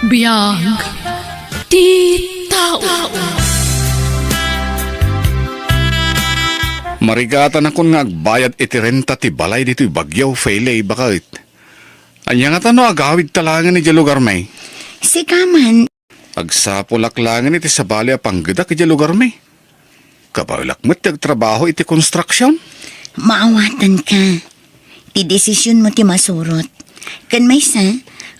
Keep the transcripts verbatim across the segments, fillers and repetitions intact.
Biag ti tao. Marigatanakon nga agbayad iti renta ti balay ditoy Baguio, Feli, baket. Ania ngata no agawidta laengen idiay lugarmi? Sika man. Agsapulak laengen iti sabali a panggedak idiay lugarmi. Kabaelak met ti agtrabaho iti konstruksion. Maawatanka. Ti desisionmo ti masurot. Ken maysa,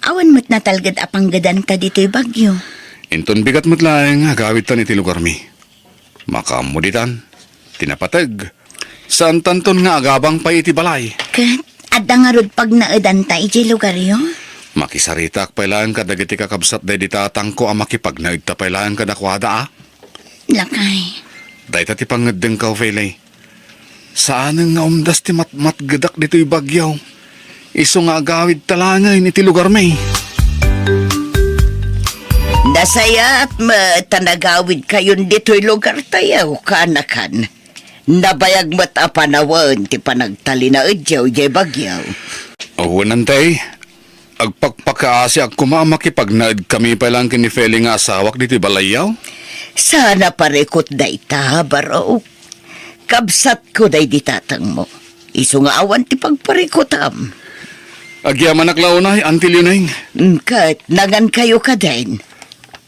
awan met natalged a panggedanta ditoy Baguio. Inton bigat met laeng agawidtan iti lugarmi. Makaammo ditan ti napateg. Saantanton nga agabang pay iti balay. Ket adda ngarud pagnaedanta idiay lugaryo? Makisaritak pay laeng kadagiti kakabsat daydi tatangko a makipagnaedta pay laeng kadakuada a. Lakay. Dayta ti pangngeddengko, Feli. Saanen nga umdas ti matmatgedak ditoy Baguio. Isu nga agawidta laengen iti lugarmi. Nasayaat met ta nagawidkayon ditoy lugartayo, kaanakan. Nabayag met a panawen ti panagtalinaedyo idiay Baguio. Wen, Antay. Agpakpakaasiak koma a makipagnaedkami pay laeng ken ni Feli nga asawak ditoy balayyo. Saan a parikut dayta, barok. Kabsatko daydi tatangmo. Isu nga awan ti pagparikutam. Agyamanak la unay, Auntie Leoning. Mm, ket nangankayo kadin?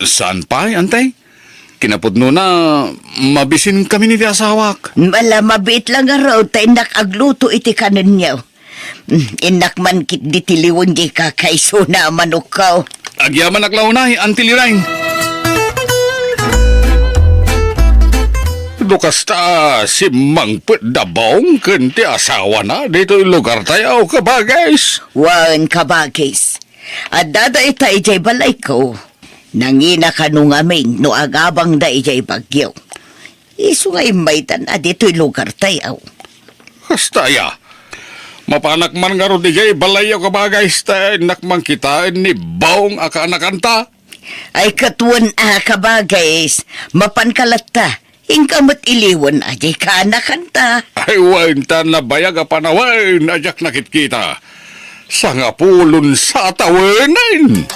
Saan pay, Antay? Kinapudnona, mabisinkami ni ti asawak. Ala, mabiit la ngarud ta innak agluto iti kanenyo. Mm, innak man ketdi ti liwen diay kakaisuna a manokko. Agyamanak la unay, Auntie Leoning. No kasta, simmangpet da Bong ken ti asawana ditoy lugartayo, kabagis. Wen, kabagis. Adda dayta idiay balayko. Nangina kano ngamin no agabangda idiay Baguio. Isu nga immaydan a ditoy lugartayo. Kasta aya. Mapanak man ngarud idiay balayyo, kabagis, ta innak man kitaen ni Bong a kaanakanta. Ay, ket wen a, kabagis, mapanka latta. Inka met iliwen a diay kaanakanta. Ay, wen, ta nabayag a panawen a diak nakitkita. Sangapulon sa tawenen.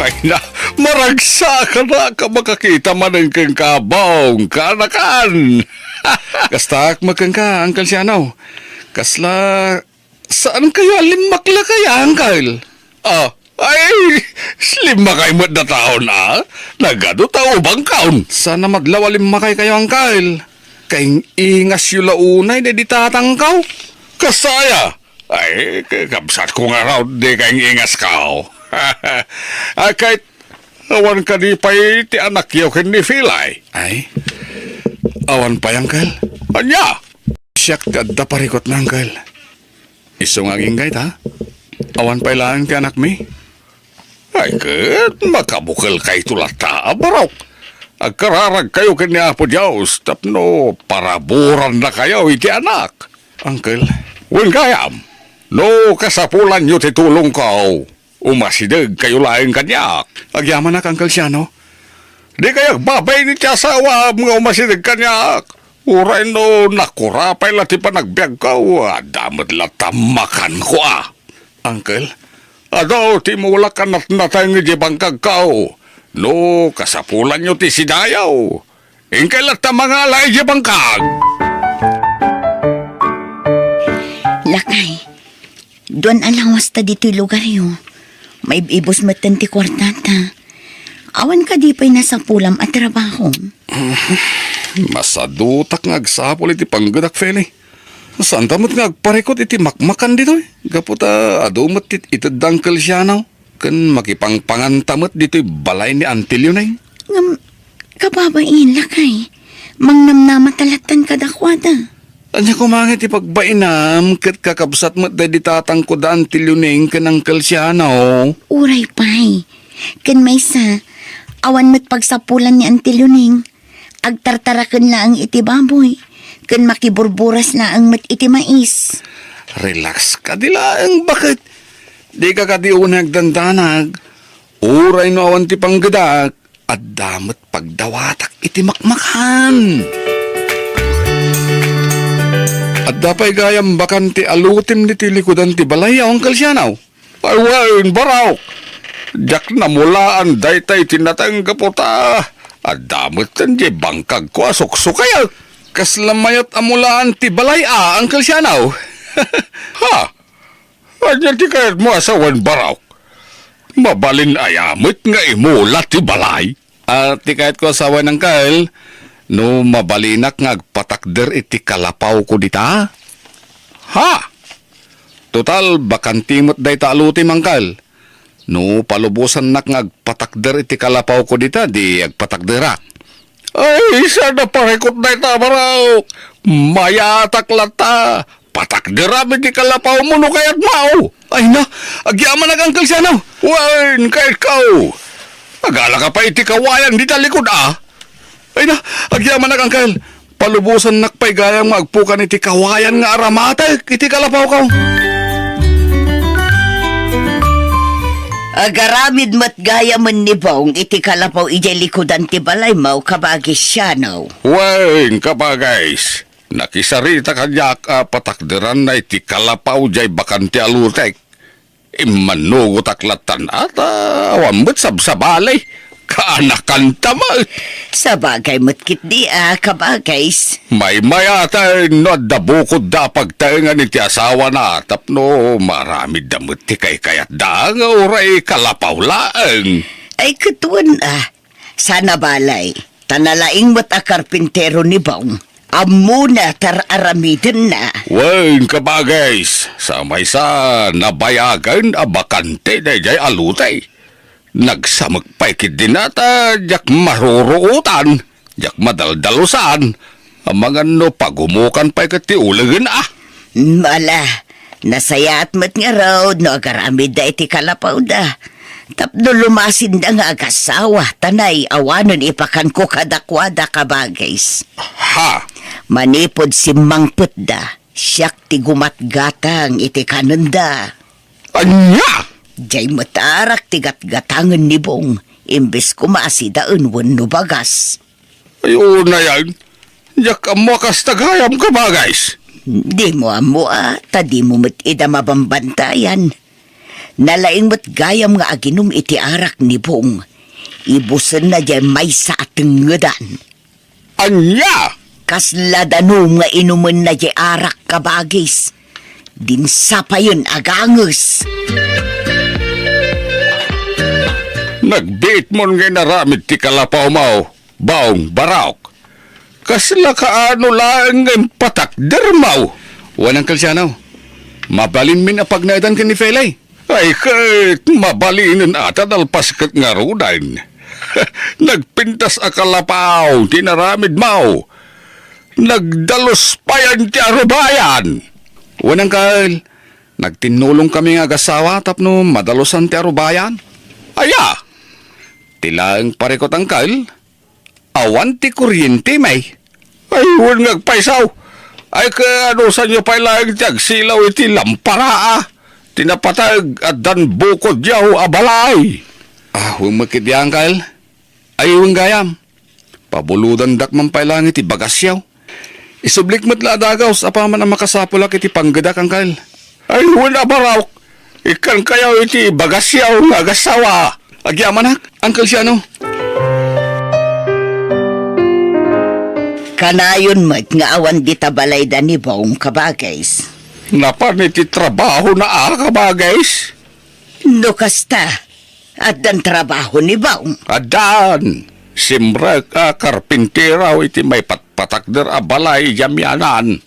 Ay na, maragsakanak a makakita manen kenka, Bong, kaanakan. Kastaak met kenka, Uncle Siano. Kasla, saankayo a limmakla kaya, Uncle? Ah, ay, limmakay met dataon, a? Nagadu ta ubangkaon. Saan a madlaw a limmakaykayo, Uncle. Kaing-ingasyo la unay daydi tatangko. Kasta aya? Ay, ka-, kabsatko ngarud, di kaing-ingasko. A, ket awan kadi pay ti anakyo ken ni Feli? Ay, awan pay, Uncle. Ania? Siak ti adda parikutna, Uncle. Isu nga agingga ita, awan pay laeng ti anakmi. Ay, ket makabukelkayto latta a barok. Agkararagkayo ken ni Apo Dios tapno paraburannakayo iti anak. Uncle. Wen gayam, no kasapulanyo ti tulongko, umasidegkayo laeng kaniak. Agyamanak, Uncle Siano. Dikay agbabain iti asawaam nga umasideg kaniak. Uray no nakura pay la ti panagbiagko, adda met latta makanko a. Uncle? Adu ti mulak a natnateng idiay bangkagko. No kasapulanyo ti sidayo, inkay latta mangala idiay bangkag. Lakay, duan a lawasta ditoy lugaryo. Maib-ibus metten ti kuartata. Awan kadi pay nasapulam a trabaho? Masadutak nga agsapul iti panggedak, Feli. Saanta met nga agparikut iti makmakan ditoy, gapu ta adu met ti ited da Uncle Siano, ken makipangpanganta met ditoy balay ni Auntie Leoning. Ngem, kababain, lakay, mangnamnama ta lattan kadakuada. Ania koma nga iti pagbainam ket kakabsat met daydi tatangko da Auntie Leoning ken Uncle Siano? Uray pay. Ken maysa, awan met pagsapulan ni Auntie Leoning. Agtartaraken laeng iti baboy, ken makiburburas laeng met iti mais. Relax kadi laeng, baket. Dika kadi unay agdandanag. Uray no awan ti panggedak, adda met pagdawatak iti makmakan. Adda pay gayam bakan ti alutim ditoy likudan ti balay a, Uncle Siano? Ay, wen, Barok. Diak namulaan dayta iti nateng gapu ta adda metten diay bangkagko a suksukayek. Kasla mayat a mulaan ti balay a, Uncle Sianaw? Ha? Ania ti kayatmo a sawen, Barok? Mabalin aya met nga imula ti balay? Ah, ti kayatko a sawen, Uncle, no mabalinak nga agpatakder iti kalapawko dita? Ha? Total, bakante met dayta a loteng, Uncle. No palubosannak nga agpatakder iti kalapawko dita, di agpatakderak. Ay, saan a parikut dayta, Barok? Mayatak latta. Patakderam iti kalapawmo no kayatmo. Ay na, agyamanak, Uncle Sianaw. Wen, kayatko. Agalaka pay iti kawayan dita likud, a. Ay na, agyamanak, Uncle. Palubosannak pay gayam nga agpukan iti kawayan nga aramatek iti kalapawko. Agaramid met gayamen ni Bong iti kalapaw idiay likudan ti balaymo, Kabagis Sianaw. Wen, Kabagis, nakisarita kaniak a patakderanna iti kalapaw diay bakante a lotek. Immannugotak lattan a ta awan met sabsabali. Kaanakanta met. Sabagay met ketdi a, Kabagis. Maymayaten no adda bukodda a pagtaengan iti asawana tapno maaramidda met ti kaykayatda nga uray kalapaw laeng. Ay, ket wen a, saan a balay, ta nalaing met a karpintero ni Bong. Ammona ta ar-aramidenna. Wen, Kabagis, sa maysa nabayagen a bakante daydiay a lote. Nagsamek pay ketdin a ta diak maruruotan, diak madaldalusan. Amangan no pagumukan pay ket ti ulegen a. Ala, nasayaat met ngarud no agaramidda iti kalapawda. Tapno lumasinda nga agasawa, ta nay awanen ipakanko kadakuada, Kabagis. Ha? Manipud simmangpetda, siak ti gumatgatang iti kanenda. Ania? Diay met arak ti gatgatangen ni Bong, imbes koma a sidaen wenno bagas. Ay, unayen. Diak ammo a kasta gayam, Kabagis. Dimo ammo a, ta dimo met ida mabambantayan. Nalaing met gayam nga aginum iti arak ni Bong. Ibusenna diay maysa a tengngedan. Ania? Kasla danum nga inumenna diay arak, Kabagis. Dinsa payen a ganges. Nagbiitmon nga inaramid ti kalapawmo, Bong, Barok. Kasla kaano laeng nga impatakdermo? Wen, Uncle Sianaw, mabalinmin a pagnaedan ken ni Felay. Ay, ket mabalinen a ta nalpas ket ngaruden. Nagpintas a kalapaw ti inaramidmo. Nagdalus payen ti arubayan. Wen, Uncle, nagtinnulongkami nga agasawa tapno madalusan ti arubayan. Aya, ti laeng parikut, Uncle. Awan ti kuryente, may. Ay, wen nga agpayso. Ay, ket anusanyo pay laeng ti agsilaw iti lampara, a? Ti napateg addan bukodyo a balay. Ah, wen met ketdi, Uncle. Ay, wen gayam. Pabulodandak man pay laeng iti bagasyo. Isublik met la a dagaw apaman a makasapulak iti panggedak, Uncle. Ay, wen a, Barok. Ikkankayo iti bagasyo nga agasawa. Agyamanak, Uncle Siano. Kanayon met nga awan dita balayda ni Bong, Kabagis. Napan iti trabahona a, Kabagis? No kasta, addan trabaho ni Bong? Addan. Simrek a karpintero iti maipatpatakder a balay idiay amianan.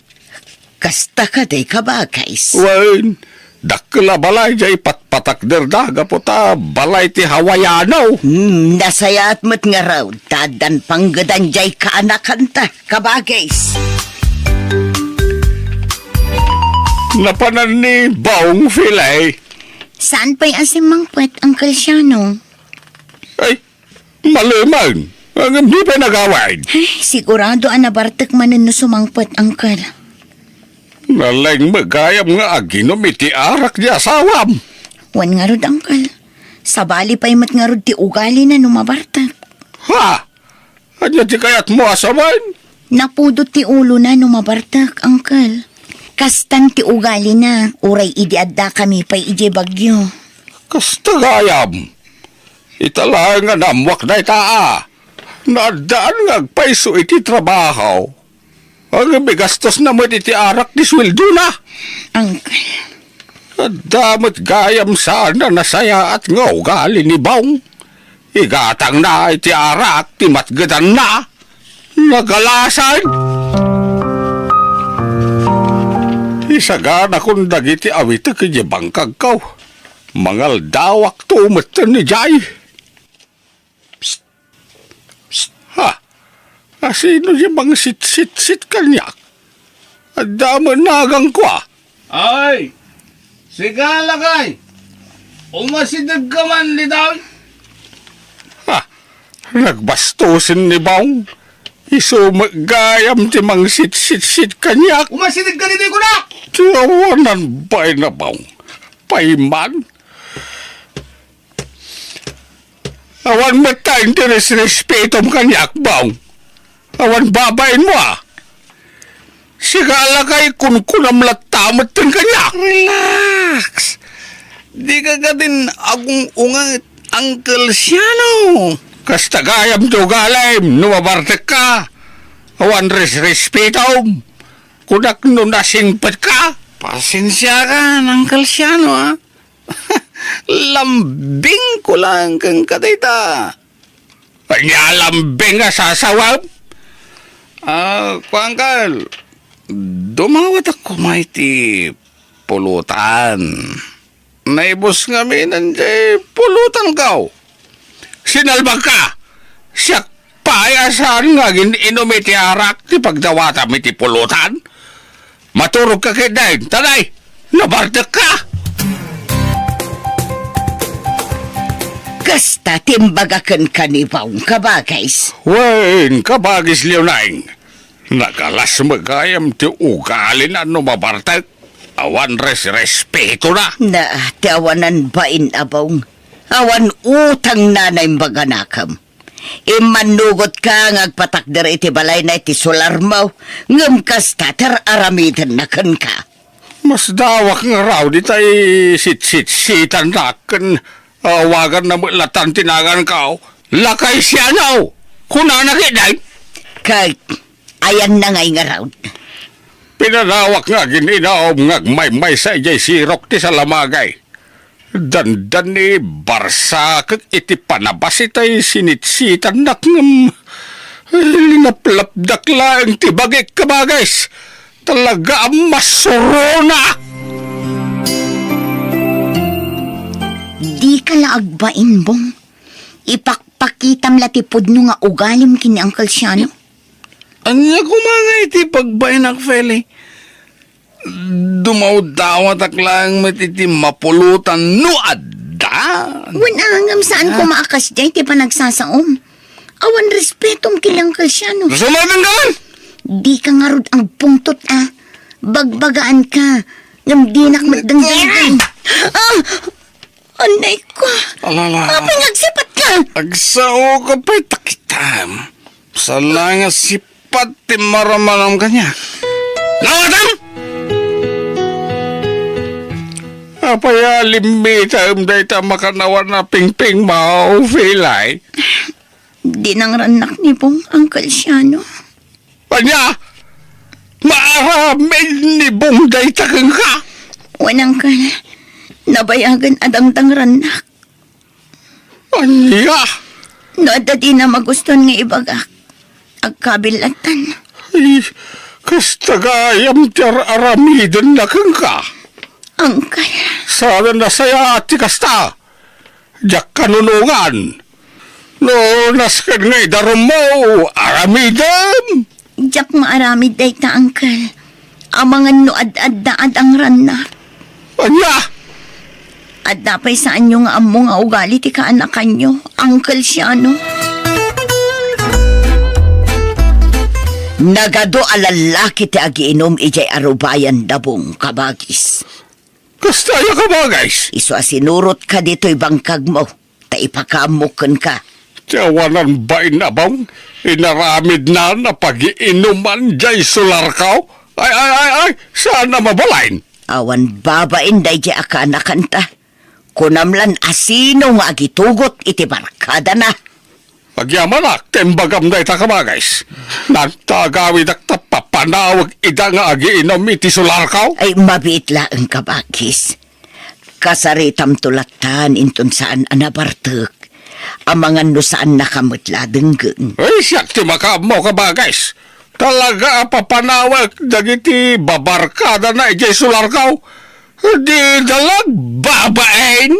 Kasta kadi, Kabagis? Wen, dakkel a balay diay patpatakderda gapu ta balay ti Hawaiano. Hmm, nasayaat met ngarud ta addan panggedan diay kaanakanta, Kabagis. Napanan ni Bong, Felay? Saan pay a simmangpet, Uncle Siano? Ay, maleman. Ngem di pay nagawid. Ay, sigurado a nabartek manen no sumangpet, Uncle. Nalaing met gayam nga aginum iti arak ti asawam. Wen ngarud, Uncle. Sabali pay met ngarud ti ugalina no mabartek. Ha? Ania ti kayatmo a sawen? Napudot ti ulona no mabartek, Uncle. Kastan ti ugalina, uray idi addakami pay idiay Baguio. Kasta gayam. Ita laeng nga naammuak dayta a. Naaddaan nga agpayso iti trabaho. Ngem igastosna met iti arak ti sueldona. Uncle. Adda met gayam saan a nasayaat nga ugali ni Bong. Igatangna iti arak ti matgedanna. Nagalasan! Isaganakon dagiti awitek idiay bangkagko. Mangaldawakto metten idiay. Psst! Psst! Ha? Asino diay mangsitsitsit kaniak? Adda met naganko a. Ay! Sika, lakay! Umasidegka man ditoy! Ha? Nagbastosen ni Bong. Isu met gayam ti mangsitsitsit kaniak. Umasidegka ditoy, kunak! Ti awanan bain a Bong. Payman. Awan met ta iti resrespetom kaniak, Bong. Awan babainmo a. Sika, lakay, kunkunam latta metten kaniak. Relax. Dika kadin agung-unget, Uncle Siano. Kasta gayam ti ugalim no mabartekka. Awan resrespetom. Kunak no nasingpetka. Pasensiakan, Uncle Siano, a. Lambingko laeng kenka dayta. Ania lambing a sasawem? Ah, kuan, Uncle, dumawatak koma iti pulutan. Naibus ngamin diay pulutanko. Sinalbagka! Siak pay a saan nga agin-inum iti arak ti pagdawatam iti pulutan? Maturogka ketdin, ta nay, nabartekka! Kasta ti imbaga kenka ni Bong, kabagis. Wen, kabagis Leonine, nagalas met gayam ti ugalina no mabartek. Awan resrespetona. Na, ti awanan bain a Bong. Awan utangna naimbaganakem. Immannugotka nga agpatakder iti balayna iti solarmo, ngem kasta ti ar-aramidenna kenka. Masdawak ngarud itay sitsitsitannak ken awaganna met latta ti naganko. Lakay Siano! Kunana ketdin? Kay, ayanna ngay ngarud? Pinadawak nga agin-inum nga agmaymaysa idiay sirok ti salamagay. Dandani, barsakek iti panabas itay sinitsitannak ngem linaplapdak laeng ti bagik, kabagis. Talaga a masuronak! Dika la agbain, Bong. Ipakpakitam la ti pudno nga ugalim ken ni Uncle Siano. Ania koma nga iti pagbainak, Feli? Dumawdawatak laeng met iti mapulutan no adda. Wen, a, ngem saan koma a kasdiay ti panagsasaom. Awan respetom ken ni Uncle Siano. Sumabing ka man! Dika ngarud agpungtot a. Bagbagaanka. Ngem dinak met dengdenggen. Ah! Anay ko. Alala. Apay nga agsipatka? Agsaoka pay ta kitam. Saan nga sipat ti maramanam kaniak. Nawatam! Apay a limmitaem dayta makannawan a pingpingmo, Felay? Di nangrannak ni Bong, Uncle Siano. Ania? Maaramid ni Bong dayta kenka? Wen, Uncle. Nabayagen a dangdangrannak. Ania? No adda dina magustuan nga ibagak, agkabil lattan. Ay, kasta gayam ti ar-aramidenna kenka. Uncle. Saan a nasayaat ti kasta. Diak kanunongan. No nasken nga idarummo, aramidem. Diak maaramid dayta, Uncle. Amangan no ad-adda a dangrannak. Ania? Adda pay saanyo nga ammo nga ugali ti kaanakanyo, Uncle Siano. Nagadu a lallaki ti agiinum idiay arubayan da Bong, kabagis. Kasta aya, kabagis? Isu a sinurotka ditoy bangkagmo, ta ipakaammok kenka. Ti awanan bain a Bong, inaramidnan a pagiinuman diay solarko? Ay, ay, ay, ay, saan a mabalin? Awan babain daydiay a kaanakanta. Kunam lan a sino nga agitugot iti barkadana. Agyamanak ta imbagam dayta, kabagis. Nagtagawidak ta papanawek ida nga agiinum iti sularko. Ay, mabiit laeng, kabagis. Kasaritamto lattan inton saan a nabartek. Amangan no saannaka met la a denggen. Ay, siak ti makaammo, kabagis. Talaga a papanawek dagiti babarkadana idiay sularko. Dida la agbabain.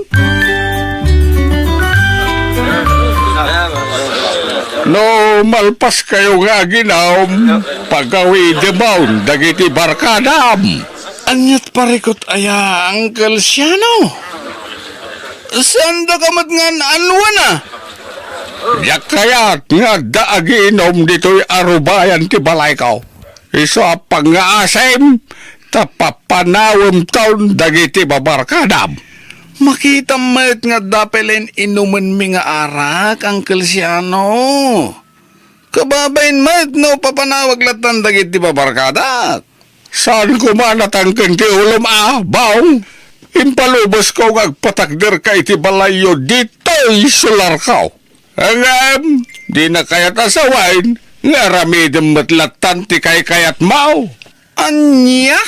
No malpaskayo nga aginum, pagawidemon dagiti barkadam. Aniat parikut aya, Uncle Siano? Saandaka met nga an-anwana? Diak kayat nga adda agiinum ditoy a rubayan ti balayko. Isu a pangngaasim ta papanawemton dagiti babarkadam. Makitam met nga adda pay la inumenmi nga arak, Uncle Siano. Kababain met no papanawek lattan dagiti babarkadak. Saan koma natangken ti ulom a, Bong? Impalubosko nga agpatakderka iti balayyo ditoy sularko. Ngem, dina kayat a sawen nga aramidem met lattan ti kaykayatmo. Ania?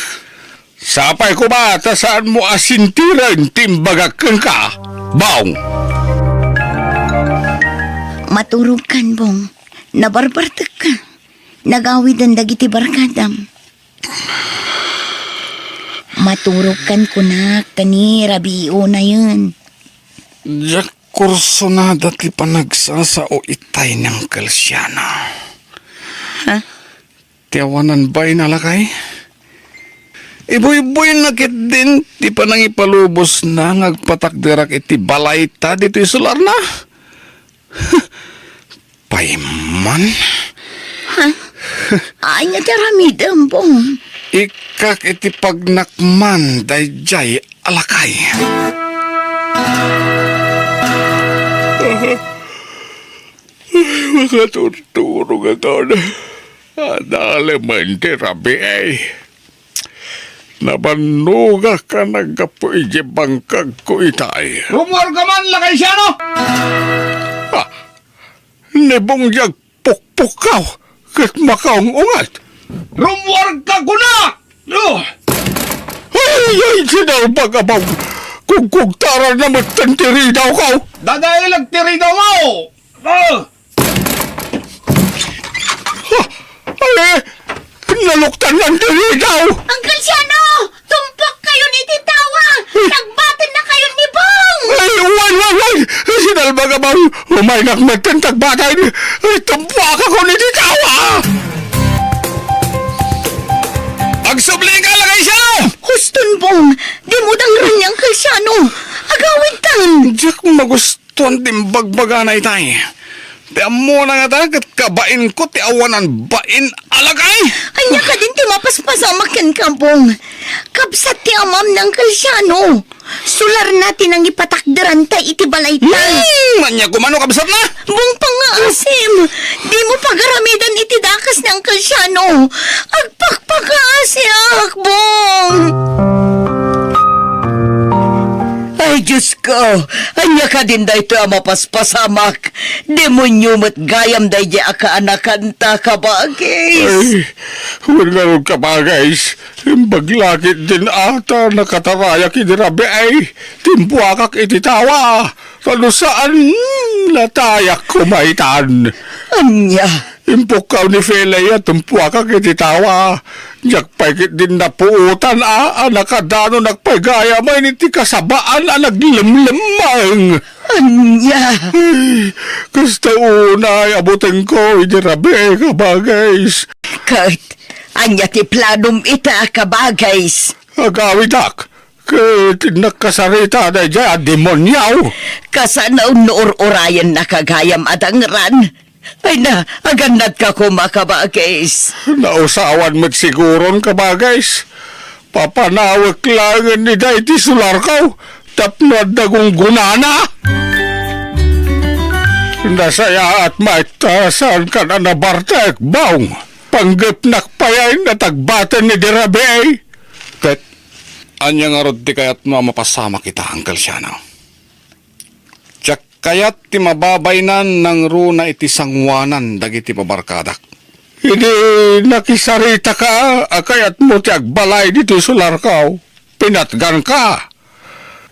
Sapay koma ta saanmo a sintiren ti imbagak kenka, Bong. Maturogkan, Bong. Nabarbartekka. Nagawiden dagiti barkadam. Maturogkan kunak, ta ni rabii unayen. Diak kursonada ti panagsasao itay ni Uncle Siano. Ha? Ti awanan bain a lakay? Ibuyboyna ketdin ti panangipalubosna nga agpatakderak iti balayta ditoy sularna. Pay man. Ha? Ania ti aramidem, Bong? Ikkak iti pagnakman daydiay a lakay. Makaturturong a taon. Adalemen ti rabii. Nabannogak a naggapu iti bangkagko itay. Rummuarka man, Lakay Siano! Ah, ni Bong diay agpukpukkaw ket makaung-unget. Rummuarka kunak! Oh! Ay, ay, sinalbag a Bong! Kugkugtaranna metten ti ridawko! Dadaelag ti ridawmo! Ah! Ah! Ay, naluktan lang ti ridaw! Uncle Siano! Tumpokkayon iti tawa! Tagbatennakayon ni Bong! Ay, wen, wen, wen! Sinalbag a Bong! Umaynak metten tagbaten! Ay, tumpuakakon iti tawa! Agsublika, Lakay Siano! Huston, Bong! Dimo dangran ni Uncle Siano! Agawidtan! Diak magustuan ti imbagbagana itay. Ti ammona ngata ket kabainko ti awanan bain a lakay. Ania kadin ti mapaspasamak kenka, Bong? Kabsat ti amam ni Uncle Siano. Sularna ti nangipatakderanta iti balayta. Hmm, ania koma no kabsatna? Bong, pangngaasim. Dimo pagaramidan iti dakes ni Uncle Siano. Agpakpakaasiak, Bong. Ay, Diosko, ania kadin daytoy a mapaspasamak? Demonio met gayam daydiay a kaanakanta, kabagis. Ay, wen ngarud, kabagis, imbag la ketdin a ta nakatarayak idi rabii, timpuakak iti tawa. Ta no saan, natayak koma itan. Ania? Impukkaw ni Felay a timpuakak iti tawa. Diak pay ketdin napuotan a, a nakadanon pay gayamen iti kasabaan a naglemlemmeng. Ania? Ay, kasta unay a butengko idi rabii, kabagis. Ket ania ti planom ita, kabagis? Agawidak ket nakasarita daydiay a demonio. Kasano no ur-urayennaka gayam a dangran? Ay na, agannadka koma, kabagis. Nausawan met siguron, kabagis. Papanawek laengen ida iti sularko tapno adda gunggonana. Nasayaat met ta saankan a nabartek, Bong. Panggepnak pay a tagbaten idi rabii. Ket ania ngarud ti kayatmo a mapasamak ita, Uncle Siano? kayat ti mababainannangruna iti sanguanan dagiti babarkadak. Idi nakisaritaka a kayatmo ti agbalay ditoy solarko, pinatganka.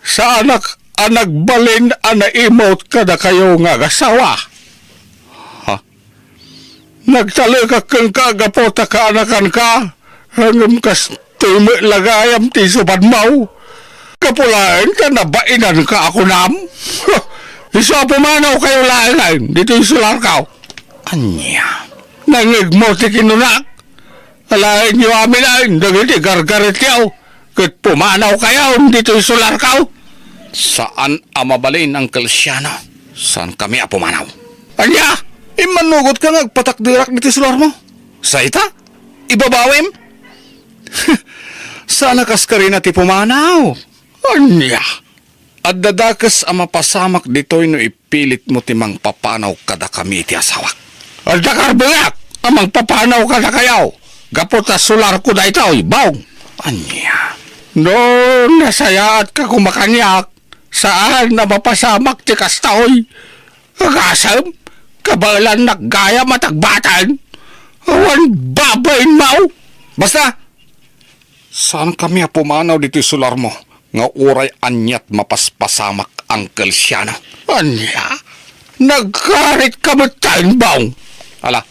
Saanak a nagbalin a naimut kadakayo nga agasawa. Ha? Nagtalekak kenka gapu ta kaanakanka, ngem kastoy met la gayam ti isubanmo. Gapu laeng ta nabainanka a kunam. Isu a pumanawkayo laengen ditoy solarko. Ania? Nangngegmo ti kinunak? Alaenyo amin dagiti gargaretyo ket pumanawkayo ditoy solarko. Saan a mabalin, Uncle Siano. Saankami a pumanaw. Ania? Immannugotka nga agpatakderak ditoy solarmo? Sa ita? Ibabawim? Saan a kaskarina ti pumanaw? Ania? Adda dakes a mapasamak ditoy no ipilitmo ti mangpapanaw kadakami iti asawak. Adda karbengak a mangpapanaw kadakayo gapu ta solarko daytoy, Bong. Ania? No nasayaatka koma kaniak, saan a mapasamak ti kastoy. Agasem, kabaelannak gayam a tagbaten. Awan babainmo. Basta, saankami a pumanaw ditoy solarmo nga uray aniat mapaspasamak, Uncle Siano. Ania? Nagkaritka metten, Bong? Ala,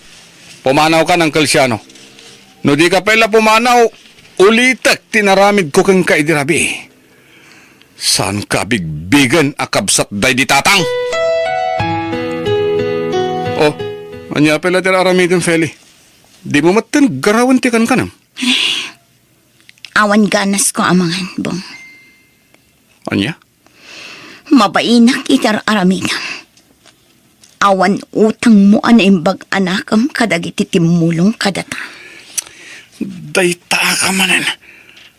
pumanawkan, Uncle Siano. No dika pay la pumanaw, ulitek ti naramidko kenka idi rabii. Saanka a bigbigen a kabsat daydi tatang? Oh, ania pay la ti aramidem, Feli? Dimo metten garawen ti kankanam? Awan ganasko a mangan, Bong. Ania? Mabainak iti ar-aramidem. Awan utangmo a naimbag a nakem kadagiti timmulong kadata. Dayta ka manen.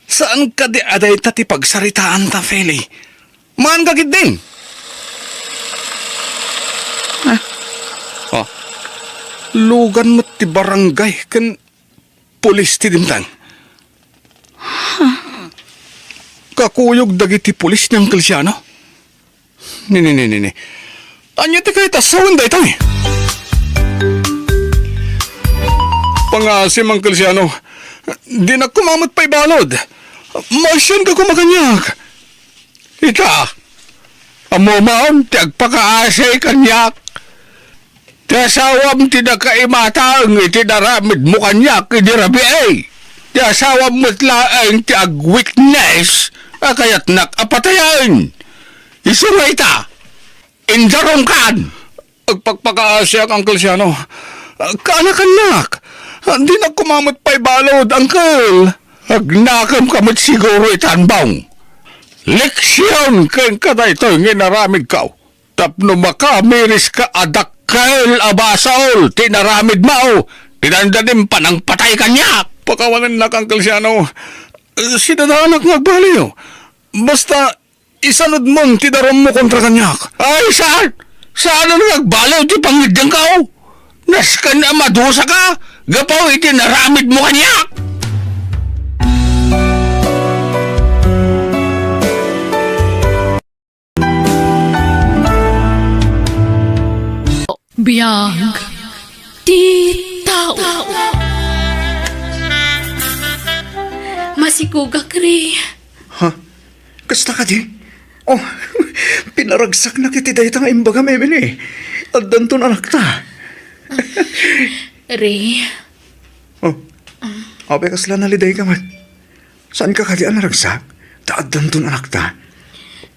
Saan kadi a dayta ti pagsaritaanta, Feli? Maanka ketdin? Ah. Ah. Lugan met ti barangay ken pulis ti dimteng. Kakuyog dagiti pulis ni Uncle Siano. Ni, ni, ni, ni, ni. Ania ti kayat a sawen daytoy? Pangaasim, Uncle Siano. Dinak koma met pay balud. Maasianka koma kaniak. Ita, ammom ti agpakaasi kaniak. Ti asawam ti nakaimatang iti naramidmo kaniak idi rabii. Ti asawam met laeng ti agwitness a kayatnak a patayen. Isu nga ita, indarumkan. Agpakpakaasiak, Uncle Siano. Kaanakannak. Dinak koma met pay balud, Uncle. Agnakemka met siguro itan, Bong. Leksion kenka daytoy nga inaramidko. Tapno makamiriska a dakkel a basol ti inaramidmo, ti dandanim panangpatay kaniak. Pakawanennak, Uncle Siano. Sidadaanak nga agbaliw. Basta, isanudmon ti darummo kontra kaniak. Ay, saan? Saan nga agbaliw ti pangngeddengko? Nasken a madusaka gapu iti naramidmo kaniak. Biag ti tao. Masikugak, Ray. Ha? Kasta kadi? Oh, pinaragsaknak iti dayta nga imbagam, Emily. Addanton anakta. Ray. Oh, apay kasla nalidayka met? Saanka kadi a naragsak? Ta addanton anakta.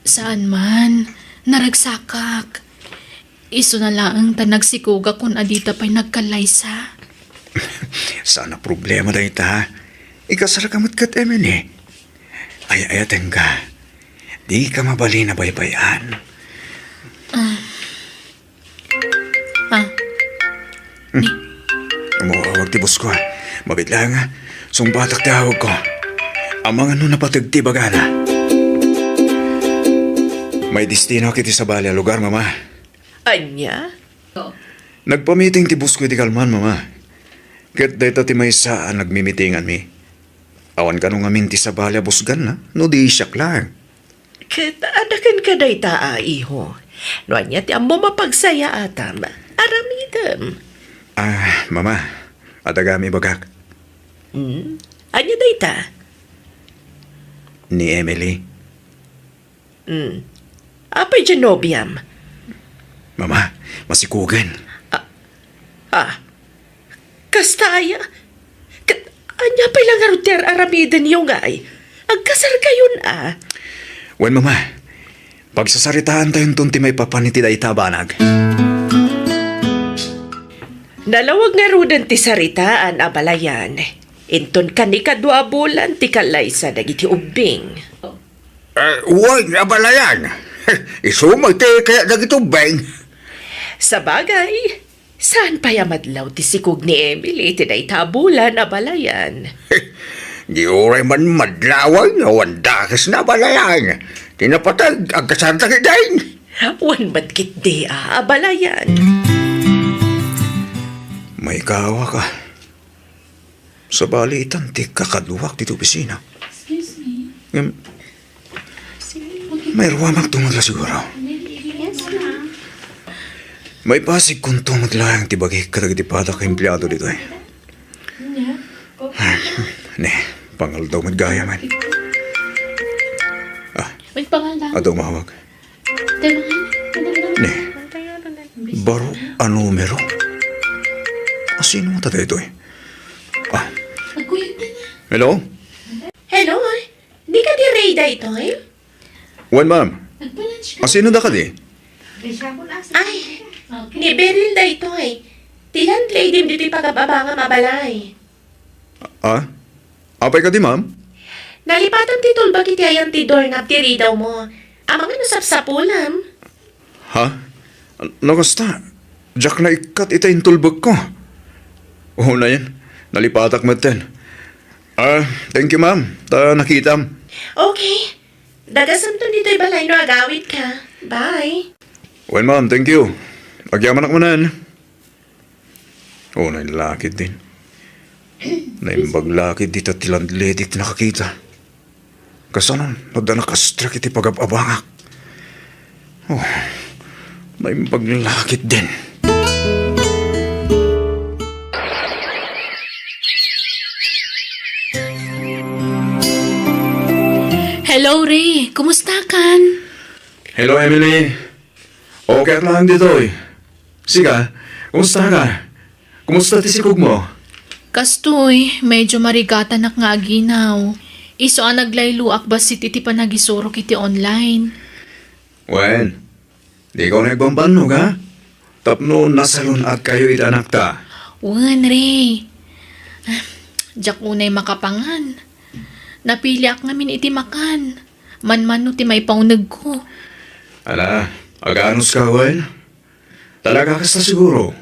Saan man. Naragsakak. Isuna laeng ta nagsikugak kun adita pay nagkallaysa. Saan a problema dayta. Ikasarka met ket Emily. Ay-ayatenka. Dika mabalin a baybay-an. Ah. Ah. Hmm. Umawawag ti boss ko, ah. Mabiit laeng, ah. Sungbatak ti awagko. Amangan no napateg ti ibagana. May destinoak iti sabali a lugar, Mama. Ania? Nagpamiting ti boss ko iti kalman, Mama. Ket dayta ti maysa a nagmimitinganmi. Awan kano ngamin ti sabali a busganna, no di siak laeng. Ket adda kenka dayta a, iho. No ania ti ammom a pagsayaatam, aramidem. Ah, Mama, adda gayam ibagak. Hmm? Ania dayta? Ni Emily. Hmm. Apay diay nobiam? Mama, masikugen. Ah, ah. Kasta aya? Ket ania pay la ngarud ti ar-aramidenyo ngay? Agkasarkayon a? Wen, Mama. Pagsasaritaantayonton ti maipapan iti dayta a banag. Nalawag ngaruden ti saritaan, abalayan. Inton kanikadua a bulan ti kallaysa dagiti ubbing. Eh, wen, abalayan. Isu met ti kayat dagiti ubbing. Sabagay, saan pay a madlaw ti sikog ni Emily iti dayta a bulan, abalayan? Di uray man madlawen, awan dakesna, abalayan. Ti napateg, agkasarda ketdin. Wen met ketdi a, abalayan. Maikawak a. Sabali itan ti kakaduak ditoy opisina. Excuse me. Ngem, mairuam agtungod la siguro. Yes, ma'am. Maipasigkonto met laeng ti bagik kadagiti padak a empleado ditoy. Ne, pangaldaw met gayam. Ah, Magpangaldaw. Adda umawag. Te, mga, ne, baro a numero. Asino ta daytoy? Ah. Agkuyog na nga. Hello? Hello, ay. Di kadi Ray daytoy? Wen, ma'am. Nagpa-lunch ka? Asino da kadi? Ay, ni Beryl daytoy. Ti landlady ditoy pagab-abangam a balay. Ah? Apay kadi, ma'am? Nalipatam ti tulbak iti ayan ti doorknob ti ridawmo. Amangan no sapsapulam. Ha? No kasta, diak naikkat iti intulbekko. Unayen, nalipatak metten. Ah, thank you, ma'am. Ta nakitam. Okay. Dagasemton ditoy balay no agawidka. Bye. Well, ma'am, thank you. Agyamanak manen. Oh, naimbag la ketdin. Naimbag la ketdi ta ti landlady ti nakakita. Kasano no adda nakastrak iti pagab-abangak? Oh, naimbag la ketdin. Hello, Ray. Kumusta kan? Hello, Emily. Okay ak laeng ditoy. Sika, kumusta ka? Kumusta ti sikogmo? Kastoy, medyo marigatanak nga aginaw. Isu a naglayloak bassit iti panagisurok iti online. Wen, dika unay agbambannog, ha? Tapno nasalun-atkayo iti anakta. Wen, Ray. Ah, diak unay makapangan. Napiliak ngamin iti makan. Manmano ti maipaunegko. Ala, aganuska, wen? Talaga kasta siguro.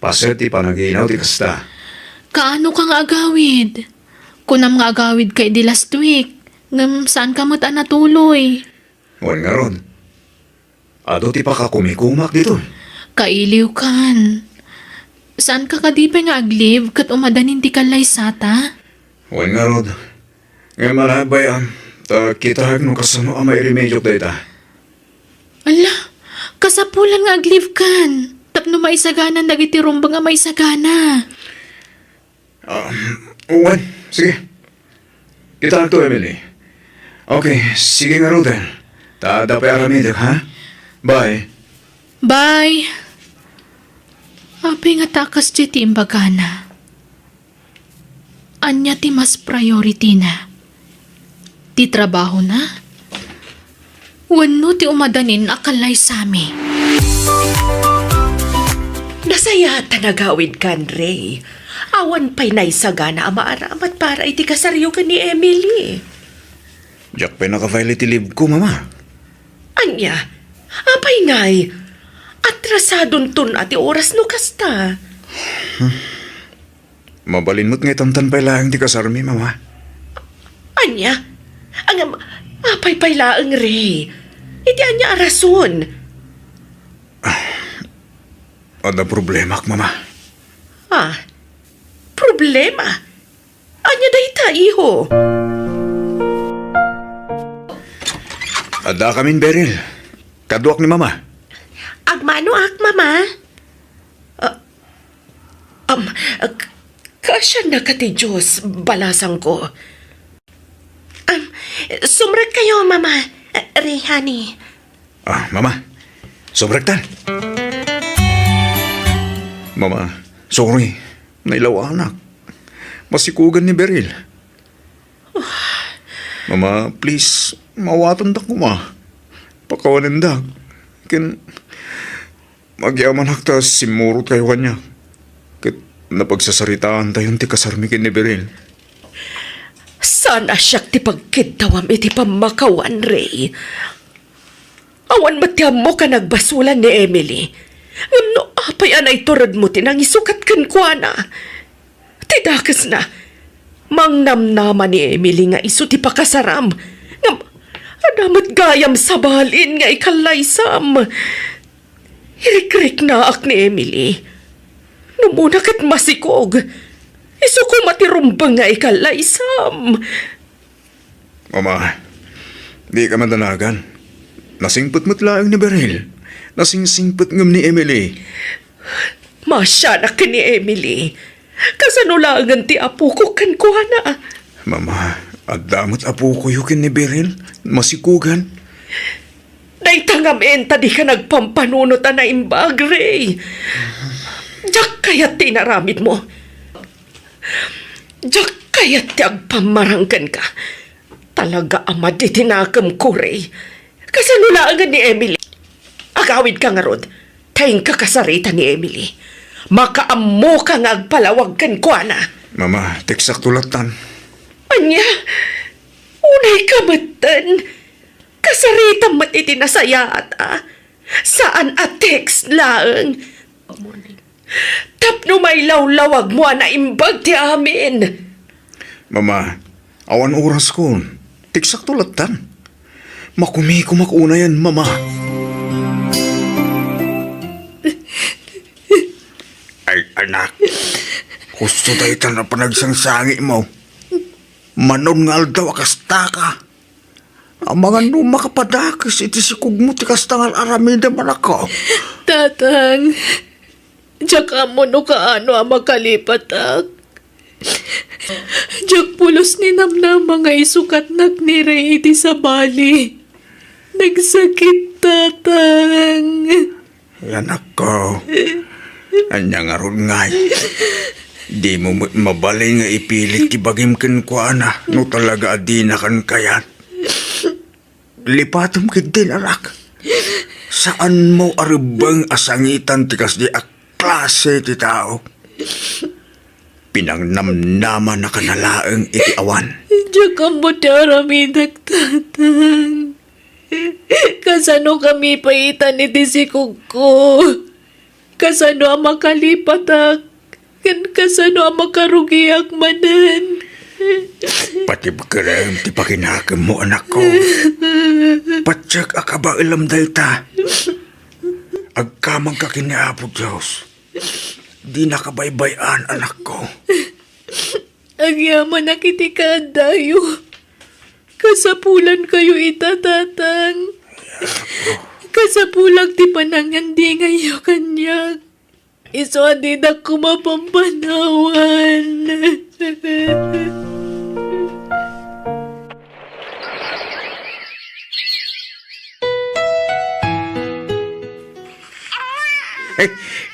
Paset ti panaginaw ti kasta. Kaano ka nga agawid? Kunam nga agawid ka idi last week, ngem saan ka met a natuloy. Wen ngarud, adu ti pakakumikumak ditoy. Kailiw kan. Saan ka kadi pay nga ag-leave ket umadanin ti kallaysata? Wen ngarud, ngem ala, bay-am, ta kitaek no kasano a mairemediok dayta. Ala, kasapulan nga ag-leave kan, tapno maisaganan dagiti rumbeng a maisagana. Um, wen, sige. Kitaekto, Emily. Okay, sige ngaruden. Ta adda pay aramidek, ha? Bye. Bye. Apay nga ta kas ti imbagana? Ania ti mas priority-na? Ti trabahona? Wenno ti umadanin a kallaysami? Nasayaat ta nagawidkan, Ray. Awan pay naisagana a maaramat para iti kasaryo ken ni Emily. Diak pay naka-file iti leave-ko, Mama. Ania? Apay ngay? Atrasadonton a ti oras no kasta. Mabalin met nga itantan pay laeng ti kasarmi, Mama. Ania? Ngem, apay pay laeng, Ray? Iti ania a rason? Adda problemak, Mama. Ah, problema? Ania dayta, iho? Addakamin, Beryl. Kaduak ni Mama. Agmanoak, Mama. Ah, am, k-, kaasiannaka ti Diyos, balasangko. Am, sumrekkayo, Mama. Ah, Ray, honey. Ah, Mama, sumrektan. Mama, sorry. Nailawanak. Masikugan ni Beryl. Mama, please, maawatandak koma. Pakawanendak. Ken agyamanak ta simmurotkayo kaniak. Ket napagsasaritaantayon ti kasarmi ken ni Beryl. Saan a siak ti pagkiddawam iti pammakawan, Ray. Awan met ti ammok a nagbasolan ni Emily. Ngem no apay a naituredmo ti nangisukat kenkuana? Ti dakesna, mangnamnama ni Emily nga isu ti pakasaram. Ngem adda met gayam sabalin nga ikallaysam. Irikriknaak ni Emily. Numona ket masikog. Isu koma ti rumbeng nga ikallaysam. Mama, dika madanagan. Nasingpet met laeng ni Beryl. Nasingsingpet ngem ni Emily. Maasianak ken ni Emily. Kasano laengen ti apoko kenkuana? Mama, adda met apokoyo ken ni Beryl. Masikugan. Dayta ngamin ta dika nagpampanunot a naimbag, Ray. Diak kayat ti inaramidmo. Diak kayat ti agpammarang kenka. Talaga a madi ti nakemko, Ray. Kasano laengen ni Emily? Agawidka ngarud, ta inka kasarita ni Emily. Makaammoka nga agpalawag kenkuana. Mama, teksakto lattan. Ania? Unayka metten? Kasaritam met iti nasayaat a. Saan a text laeng. Tapno mailawlawagmo a naimbag ti amin. Mama, awan oraskon. Teksakto lattan. Makumikomak unayen, Mama. Ay, anak. Husto dayta a panagsangsangitmo. Manon nga aldaw a kastaka. Amangan no makapadakes iti sikogmo ti kasta nga ar-aramidem, anakko. Tatang, diak ammo no kaano a makalipatak. Diak pulos ni namnama nga isukatnak ni Ray iti sabali. Nagsakit, Tatang. Ay, anakko, ania ngarud ngay? Dimo met mabalin nga ipilit ti bagim kenkuana no talaga a dinakan kayat. Lipatem ketdin, anak. Saanmo a rebbeng a sangitan ti kasdi a klase ti tao. Pinangnamnamannaka laeng iti awan. Diak ammo ti aramidek, Tatang. Kasano kami paitan iti sikogko? Kasano a makalipatak? Ken kasano a makarugiak manen? Patibkerem ti pakinakemmo, anakko. Patiek a kabaelem dayta. Agkamangka ken ni Apo Dios. Dinaka baybay-an, anakko. Agyamanak iti kaaddayo. Kasapulankayo ita, Tatang. Kasapulak ti panangandingayyo kaniak. Isu a didak koma pampanawan.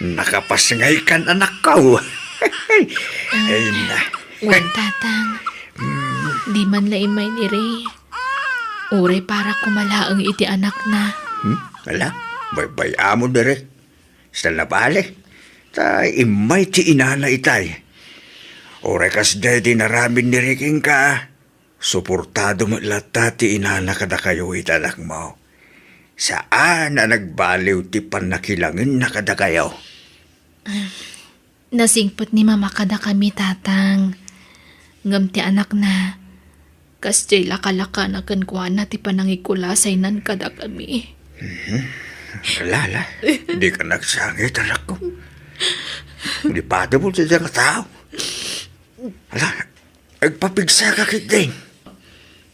Nakapasngaykan, anakko. Ay na. Wen, Tatang. Di man la immay ni Ray. Uray para koma laeng iti anakna. Hmm? Ala, baybay-am diri. Sa nabali, ta immay ti inana itay. Uray kasdiay ti inaramid ni Ray kenka, suportado met latta ti inana kadakayo iti anakmo. Saan a nagbaliw ti pannakilangenna kadakayo. Nasingpet ni Mama kadakami, Tatang. Ngem ti anakna, kasdiay lakalakana kenkuana ti panangikulasaynan kadakami. Mhm. Ala, ala. Dika nagsangit, anakko. Lipatem ti dayta nga tao. Ala, agpapigsaka ketdin.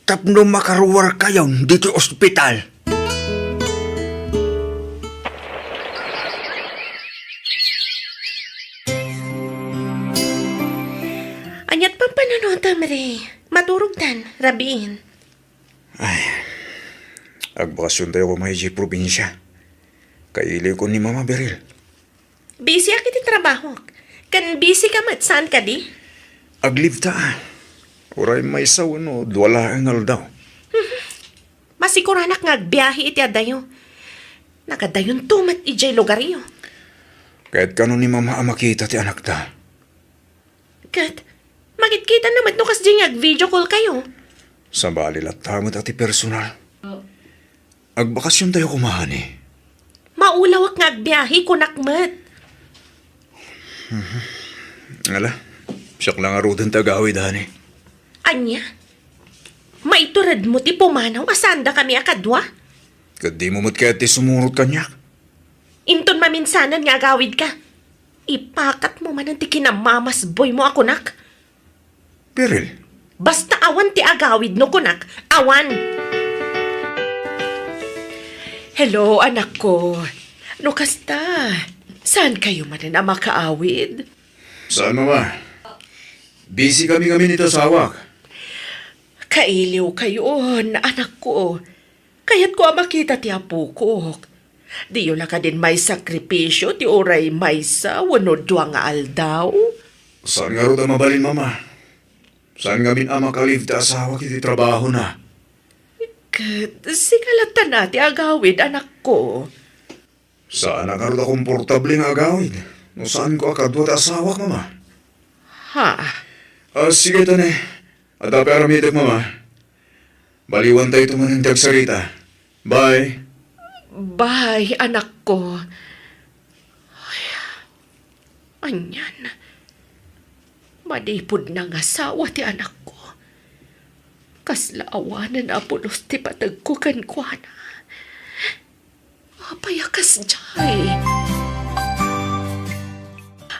tapno makaruarkayon ditoy ospital. Aniat pampanunotam, Ray? Maturogtan, rabiin. Ay, agbakasiontayo koma idiay probinsia. Kailiwko ni Mama, Beryl. Busy-ak iti trabahok. Ken busy ka met, saan kadi? Ag-leave ta. Uray maysa wenno dua laeng nga aldaw. Masikuranak nga agbiahe iti adayo. Nagadayonto met idiay lugaryo. Ket kano ni Mama a makita ti anakta? Ket, makitkitanna met no kasdi nga ag-video call kayo. Sabali latta met a ti personal. Agbakasiontayo koma, honey. Maulawak nga agbiahe, kunak met. Ala, siak la ngaruden ti agawid, honey. Ania? Maituredmo ti pumanaw a saandakami a kadua? Ket dimo met kayat ti sumurot kaniak? Inton maminsanan nga agawidka, ipakatmo manen ti kinamamasboymo a kunak. Beryl. Basta awan ti agawid no kunak, awan. Hello, anakko. No kasta, saan kayo manen a makaawid? Saan, Mama? Busy kami ngamin iti asawak. Kailiw kayon, anakko. Kayatko a makita ti apokok. Diyo la kadin maisakripisio ti uray maysa wenno dua nga aldaw? Saan ngarud a mabalin, Mama? Saan ngamin a makaleave ti asawak iti trabahona? Ket sika latta ti agawid, anakko. Saanak ngarud a komportable nga agawid no saanko a kadua ti asawak, Mama. Ha? Ah, sige, ta ne. Adda pay aramidek, Mama. Baliwantayto manen ti agsarita. Bye. Bye, anakko. Ay, anian. Manipud nangasawa ti anakko. Kasla awanen a pulos ti pategko kenkuana. Apay a kasdiay?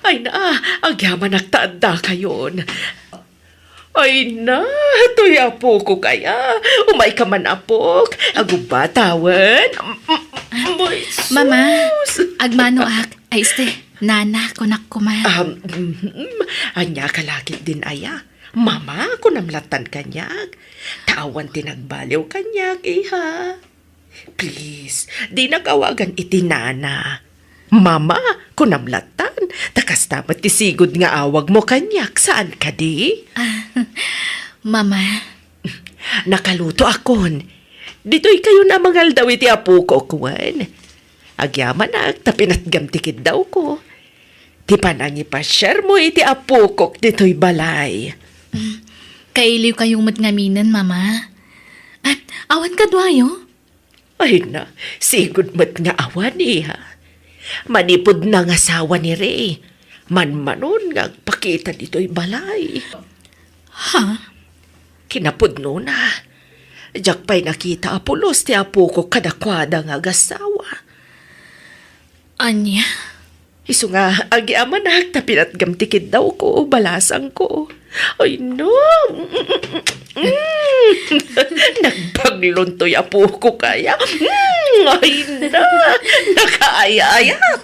Ay na, agyamanak ta adda kayon. Ay na, toy apokok aya. Umay ka man, apok. Agubba, tawen. Mm, mm, Mama, sus. Agmanoak. Ay, este, nana, kunak koma. Um, mhm. Ania ka la ketdin aya? Mama, kunam lattan kaniak. Ta awan ti nagbaliw kaniak, iha. Please, dinak awagan iti nana. Mama, kunam lattan, ta kasta met ti sigud nga awagmo kaniak, saan kadi? Ah, Mama. Nakalutoakon. Ditoy kayon a mangaldaw iti apokok, wen. Agyamanak ta pinatgam ti kiddawko. Ti panangipasiarmo iti apokok ditoy balay. Mm, kailiw kayo met ngaminen, Mama. Ah, awan kaduayo? Ay na, sigud met nga awan, iha. Manipud nangasawa ni Ray, manmanon nga agpakita ditoy balay. Ha? Kinapudnona, diak pay nakita a pulos ti apokok kadakuada nga agasawa. Ania? Isu nga, agyamanak ta pinatgam ti kiddawko, balasangko. Ay, no. Mm. Nagbaglon toy apokok aya. Mm. Ay, na. Nakaayayat.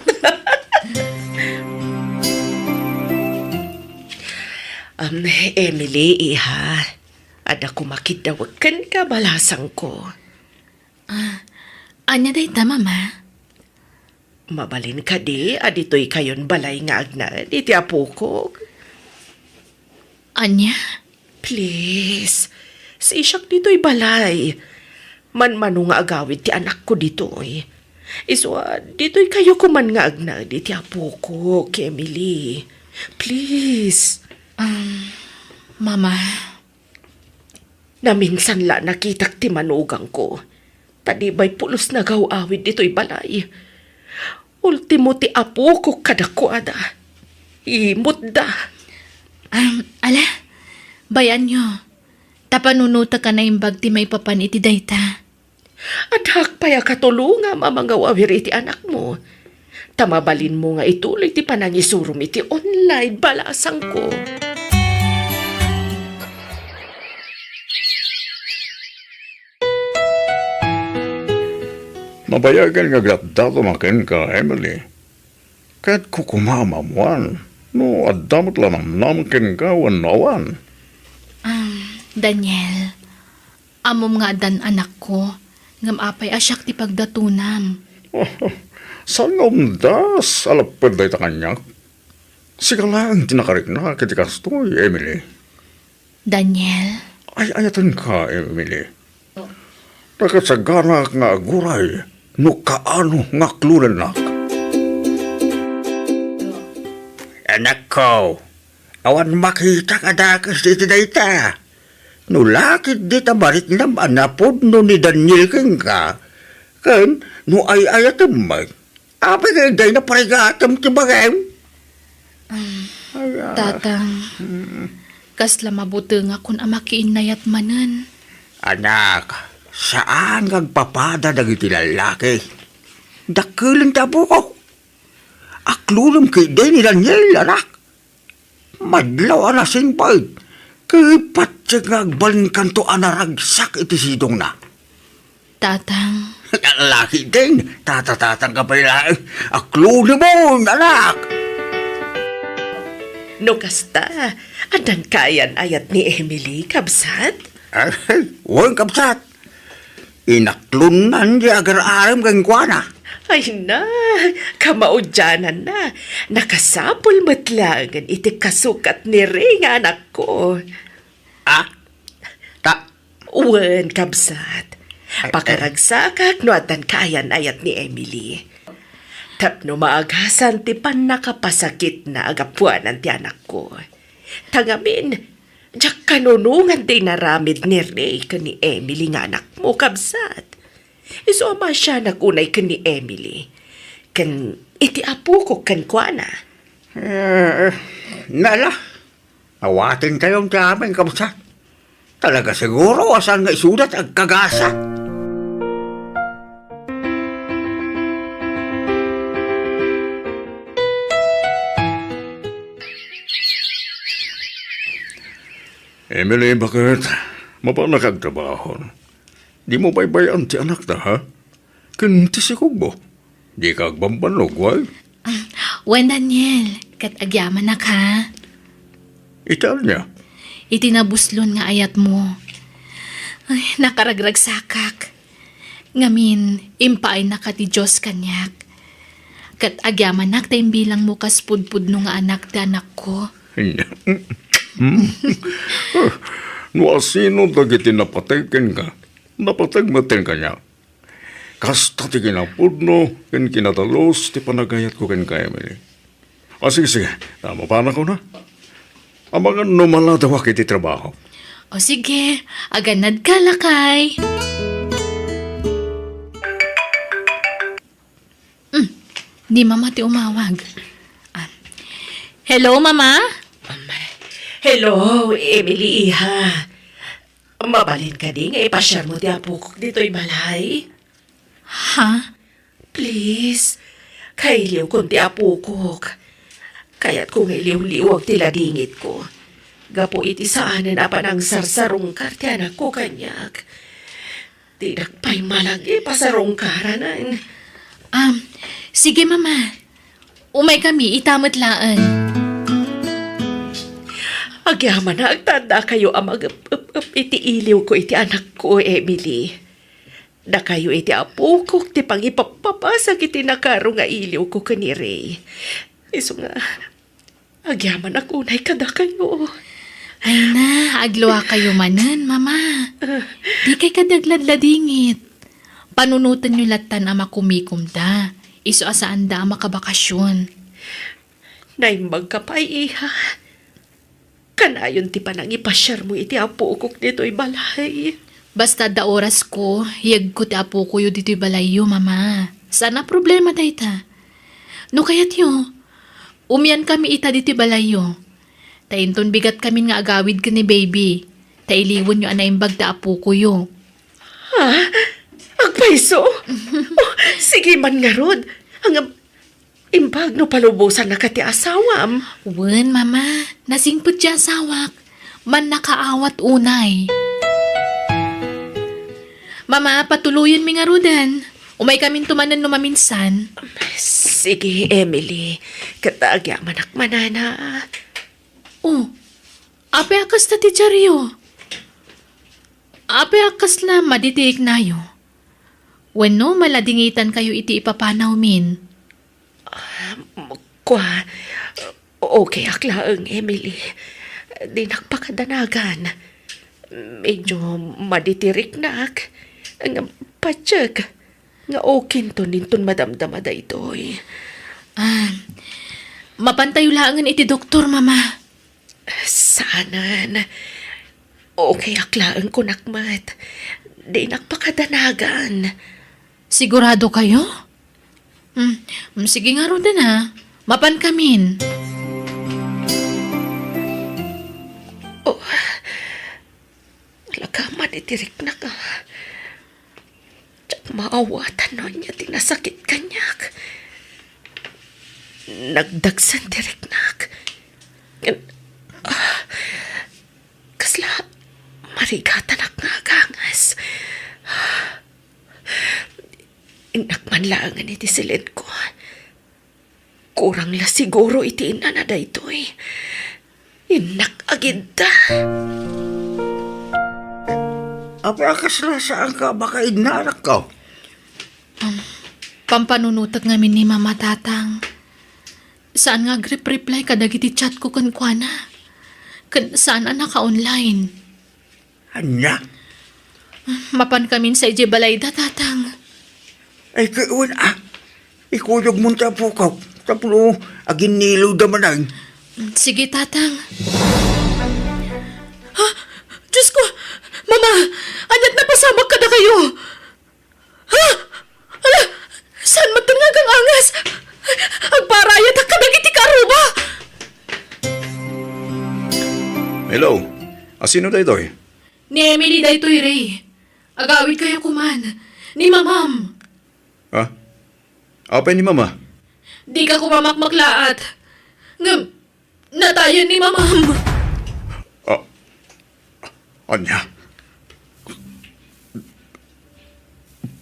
Um, Emily, iha. Adda koma kiddawek kenka, balasangko. Ah, ania dayta, Mama? Mabalin kadi a ditoy kayon balay nga agnaed iti apokok? Ania? Please, sisiak ditoy balay. Manmano nga agawid ti anakko ditoy. Isu a, ditoy kayo koman nga agnaed iti apokok, Emily. Please. Um, Mama. Naminsan la nakitak ti manugangko. Ta di bay pulos nagaw-awid ditoy balay. Ultimo ti apokok kadakuada. Imutda. Um, ala, bay-anyo. Ta panunotek a naimbag ti maipapan iti dayta. Addaak pay a katulongam a mangaw-awir iti anakmo. Ta mabalinmo nga ituloy ti panangisurom iti online, balasangko. Nabayagen nga aglatdaton a kenka, Emily. Kayatko koma a maammoan no adda met la namnama kenka wenno awan. Daniel, ammom nga addan anakko, ngem apay a siak ti pagdatonam? Saan nga umdas a lapped dayta kaniak? Sika laeng ti nakariknak iti kastoy, Emily. Daniel? Ay-ayatenka, Emily. Nakasaganak nga aguray no kaano nga aklonennak. Anakko, awan makitak a dakes iti dayta. No la ketdi ta mariknam a napudno ni Daniel kenka, ken no ay-ayatem met, apay nga dayta parigatem ti bagim? Ay, ah. Tatang, kasla mabutengakon a makiinnayat manen. Anak, saan nga agpapada dagiti lallaki. Dakkelen ti apok. Aklonem ketdi ni Daniel, anak. Madlaw a nasingpet, ket patiek nga agbalinkanto a naragsak iti sidongna. Tatang. Laki din, tatatatang ka pay laeng. Aklonemon, anak! No kasta, addan kayan-ayat ni Emily, kabsat? Ay, wen, kabsat. Inaklonnan ti agar-arem kenkuana. Ay na, kamaudiananna. Nakasapul met laengen iti kasukat ni Ray nga anakko. Ah? Ta- Wen, kabsat. Ay, ay. Pakaragsakak no addan kayan-ayat ni Emily. Tapno maagasan ti pannakapasakitna a gapuanan ti anakko. Ta ngamin, diak kanunongan ti inaramid ni Ray ken ni Emily nga anakmo, kabsat. Isu a maasianak unay ken ni Emily, ken iti apokok kenkuana. Eh, nala, awatenkayon ti amin, kabsat. Talaga siguro a saan nga isuda ti agkagasa. Emily, baket? Mapanak agtrabaho. Dimo baybay-an ti anakta, ha? Ken ti sikogmo. Dika agbambannog, wen? Ah, wen, Daniel, ket agyamanak, ha? Iti ania? Iti nabuslon nga ayatmo. Ay, nakaragragsakak. Ngamin, impaayna ka ti Dios kaniak. Ket agyamanak ta imbilangmo kas pudpudno nga anak ti anakko. No asino dagiti napateg kenka, napateg met kaniak. Kasta ti kinapudno ken kinadalus ti panagayatko kenka, Emily. O, sige, sige. Mapanakon, ha? Amangan no maladawak iti trabaho. O, sige. Aganadka, lakay. Hmm. Ni Mama ti umawag. Ah. Hello, Mama? Hello, Emily, iha. Mabalin kadi nga ipasiarmo ti apokok ditoy balay? Ha? Please, kailiwkon ti apokok. Kayatko nga iliwliwag ti ladingitko. Gapu iti saanen a panangsarsarungkar ti anakko kaniak. Dinak pay malang ipasarungkaranan. Um, sige, Mama. Umaykami ita met laeng. Agyamanak ta addakayo a mag-ep-ep-ep iti iliwko iti anakko, Emily. Dakayo iti apokok ti pangipappapasak iti nakaro nga iliwko ken ni Ray. Isu nga, agyamanak unay kadakayo. Ay na, agluakayo manen, Mama. Ah. Dikay kadi agladladingit. Panunotenyo lattan a makumikomda. Isu a saanda a makabakasyon. Naimbagka pay, iha. Kanayon ti panangipasiarmo iti apokok ditoy balay. Basta adda orasko, yegko ti apokoyo ditoy balayyo, Mama. Saan a problema dayta. No kayatyo, umiankami ita ditoy balayyo. Ta inton bigatkamin nga agawid ken ni baby, ta iliwenyo a naimbag ti apokoyo. Ha? Agpayso? Oh, sige man ngarud. Ang, imbag no palubosannaka ti asawam. Wen, Mama. Nasingpet ti asawak. Mannakaawat unay. Mama, patuloyenmi ngaruden. Umaykaminto manen no maminsan. Sige, Emily. Ket agyamanak manana. Oh, apay a kasta ti diario? Apay a kasla madi ti riknayo? Wenno maladingitankayo iti ipapanawmin? Ah, kua, okay ak laeng, Emily. Dinak pakadanagan. Medyo madi ti riknak. Ngem patiek nga okinton inton madamdama daytoy. Ah, mapantayo laengen iti doktor, Mama. Saanen. Okay ak laeng kunak met. Dinak pakadanagan. Sigurado kayo? Hmm, hmm, sige ngaruden a. Mapankamin. Oh, alagad man iti riknak a. Diak maawatan no ania ti nasakit kaniak. Nagdagsen ti riknak. Ah, kasla marigatanak nga agangas. Innak man laengen iti silenko. Kurang la siguro iti innana daytoy. Innak agidda. Apay a kasla saanka a makainna, anakko? Um, pampanunotek ngamin ni Mama, Tatang. Saan nga agrep-reply kadagiti chatko kenkuana. Ken saan a naka-online. Ania? Mapankamin sa idiay balayda, Tatang. Ay, ket wen a. Ikuyogmon ti apok tapno aginnilawda manen. Sige, Tatang. Ha? Diosko! Mama! Ania't napasamak kadakayo? Ha? Ala, saan met nga agangas? Agparayatak kadagiti kaarruba! Hello? A, sino daytoy? Ni Emily daytoy, Ray. Agawidkayo koman. Ni Mamam. Ha? Apay ni Mama? Dika koma makmaklaat. Ngem, natayen ni Mamam. Ah, ania?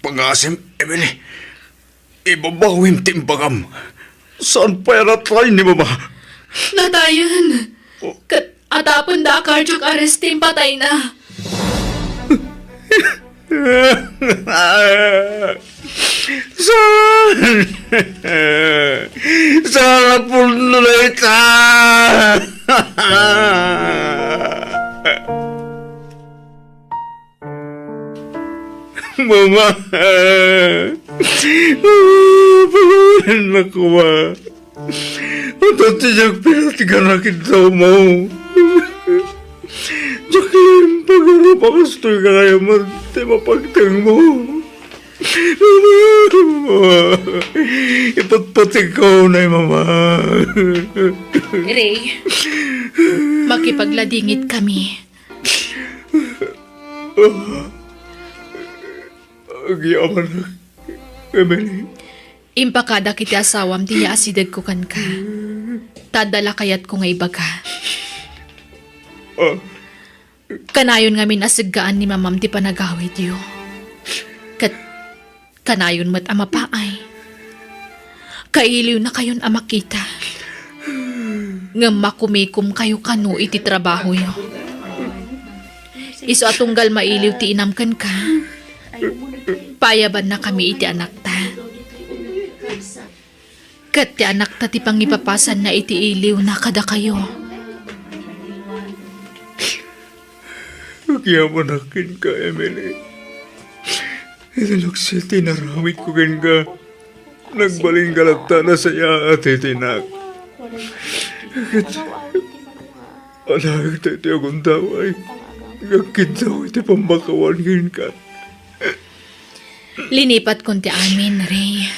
Pangasim, Emily. Ibabawim ti imbagam. Saan pay a natay ni Mama? Natayen. Oh. Ket atapenda a cardiac arrest ti impatayna. Saan? Saan a pudno dayta? Mama! Pagawilannak koma. Adu ti diak pinatgan a kidawmo. Jacqueline, pagarup a kastoy ka kayat met ti mapagtengmo. Mama! Ipatpategko, nay, Mama. Ray, makipagladingit kami. Agyamanak, Emily. Impakadak iti asawam ti yaasidegko kenka. Ta adda la kayatko nga ibaga. Ah. Kanayon ngamin a seggaan ni Mamam ti panagawidyo. Ket kanayon met a mapaay. Kailiwnakayon a makita. Ngem makumikomkayo kano iti trabahoyo. Isu a tunggal mailiw ti inam kenka, paayabannakami iti anakta. Ket ti anakta ti pangipapasanna iti iliwna kadakayo. Agyamanak kenka, Emily. Iti lukso ti inaramidko kenka, nagbalin ka latta a nasayaat iti inak. Ket alaek daytoy a gundaway nga agkiddaw iti pammakawan kenka. Linipatkon ti amin, Ray.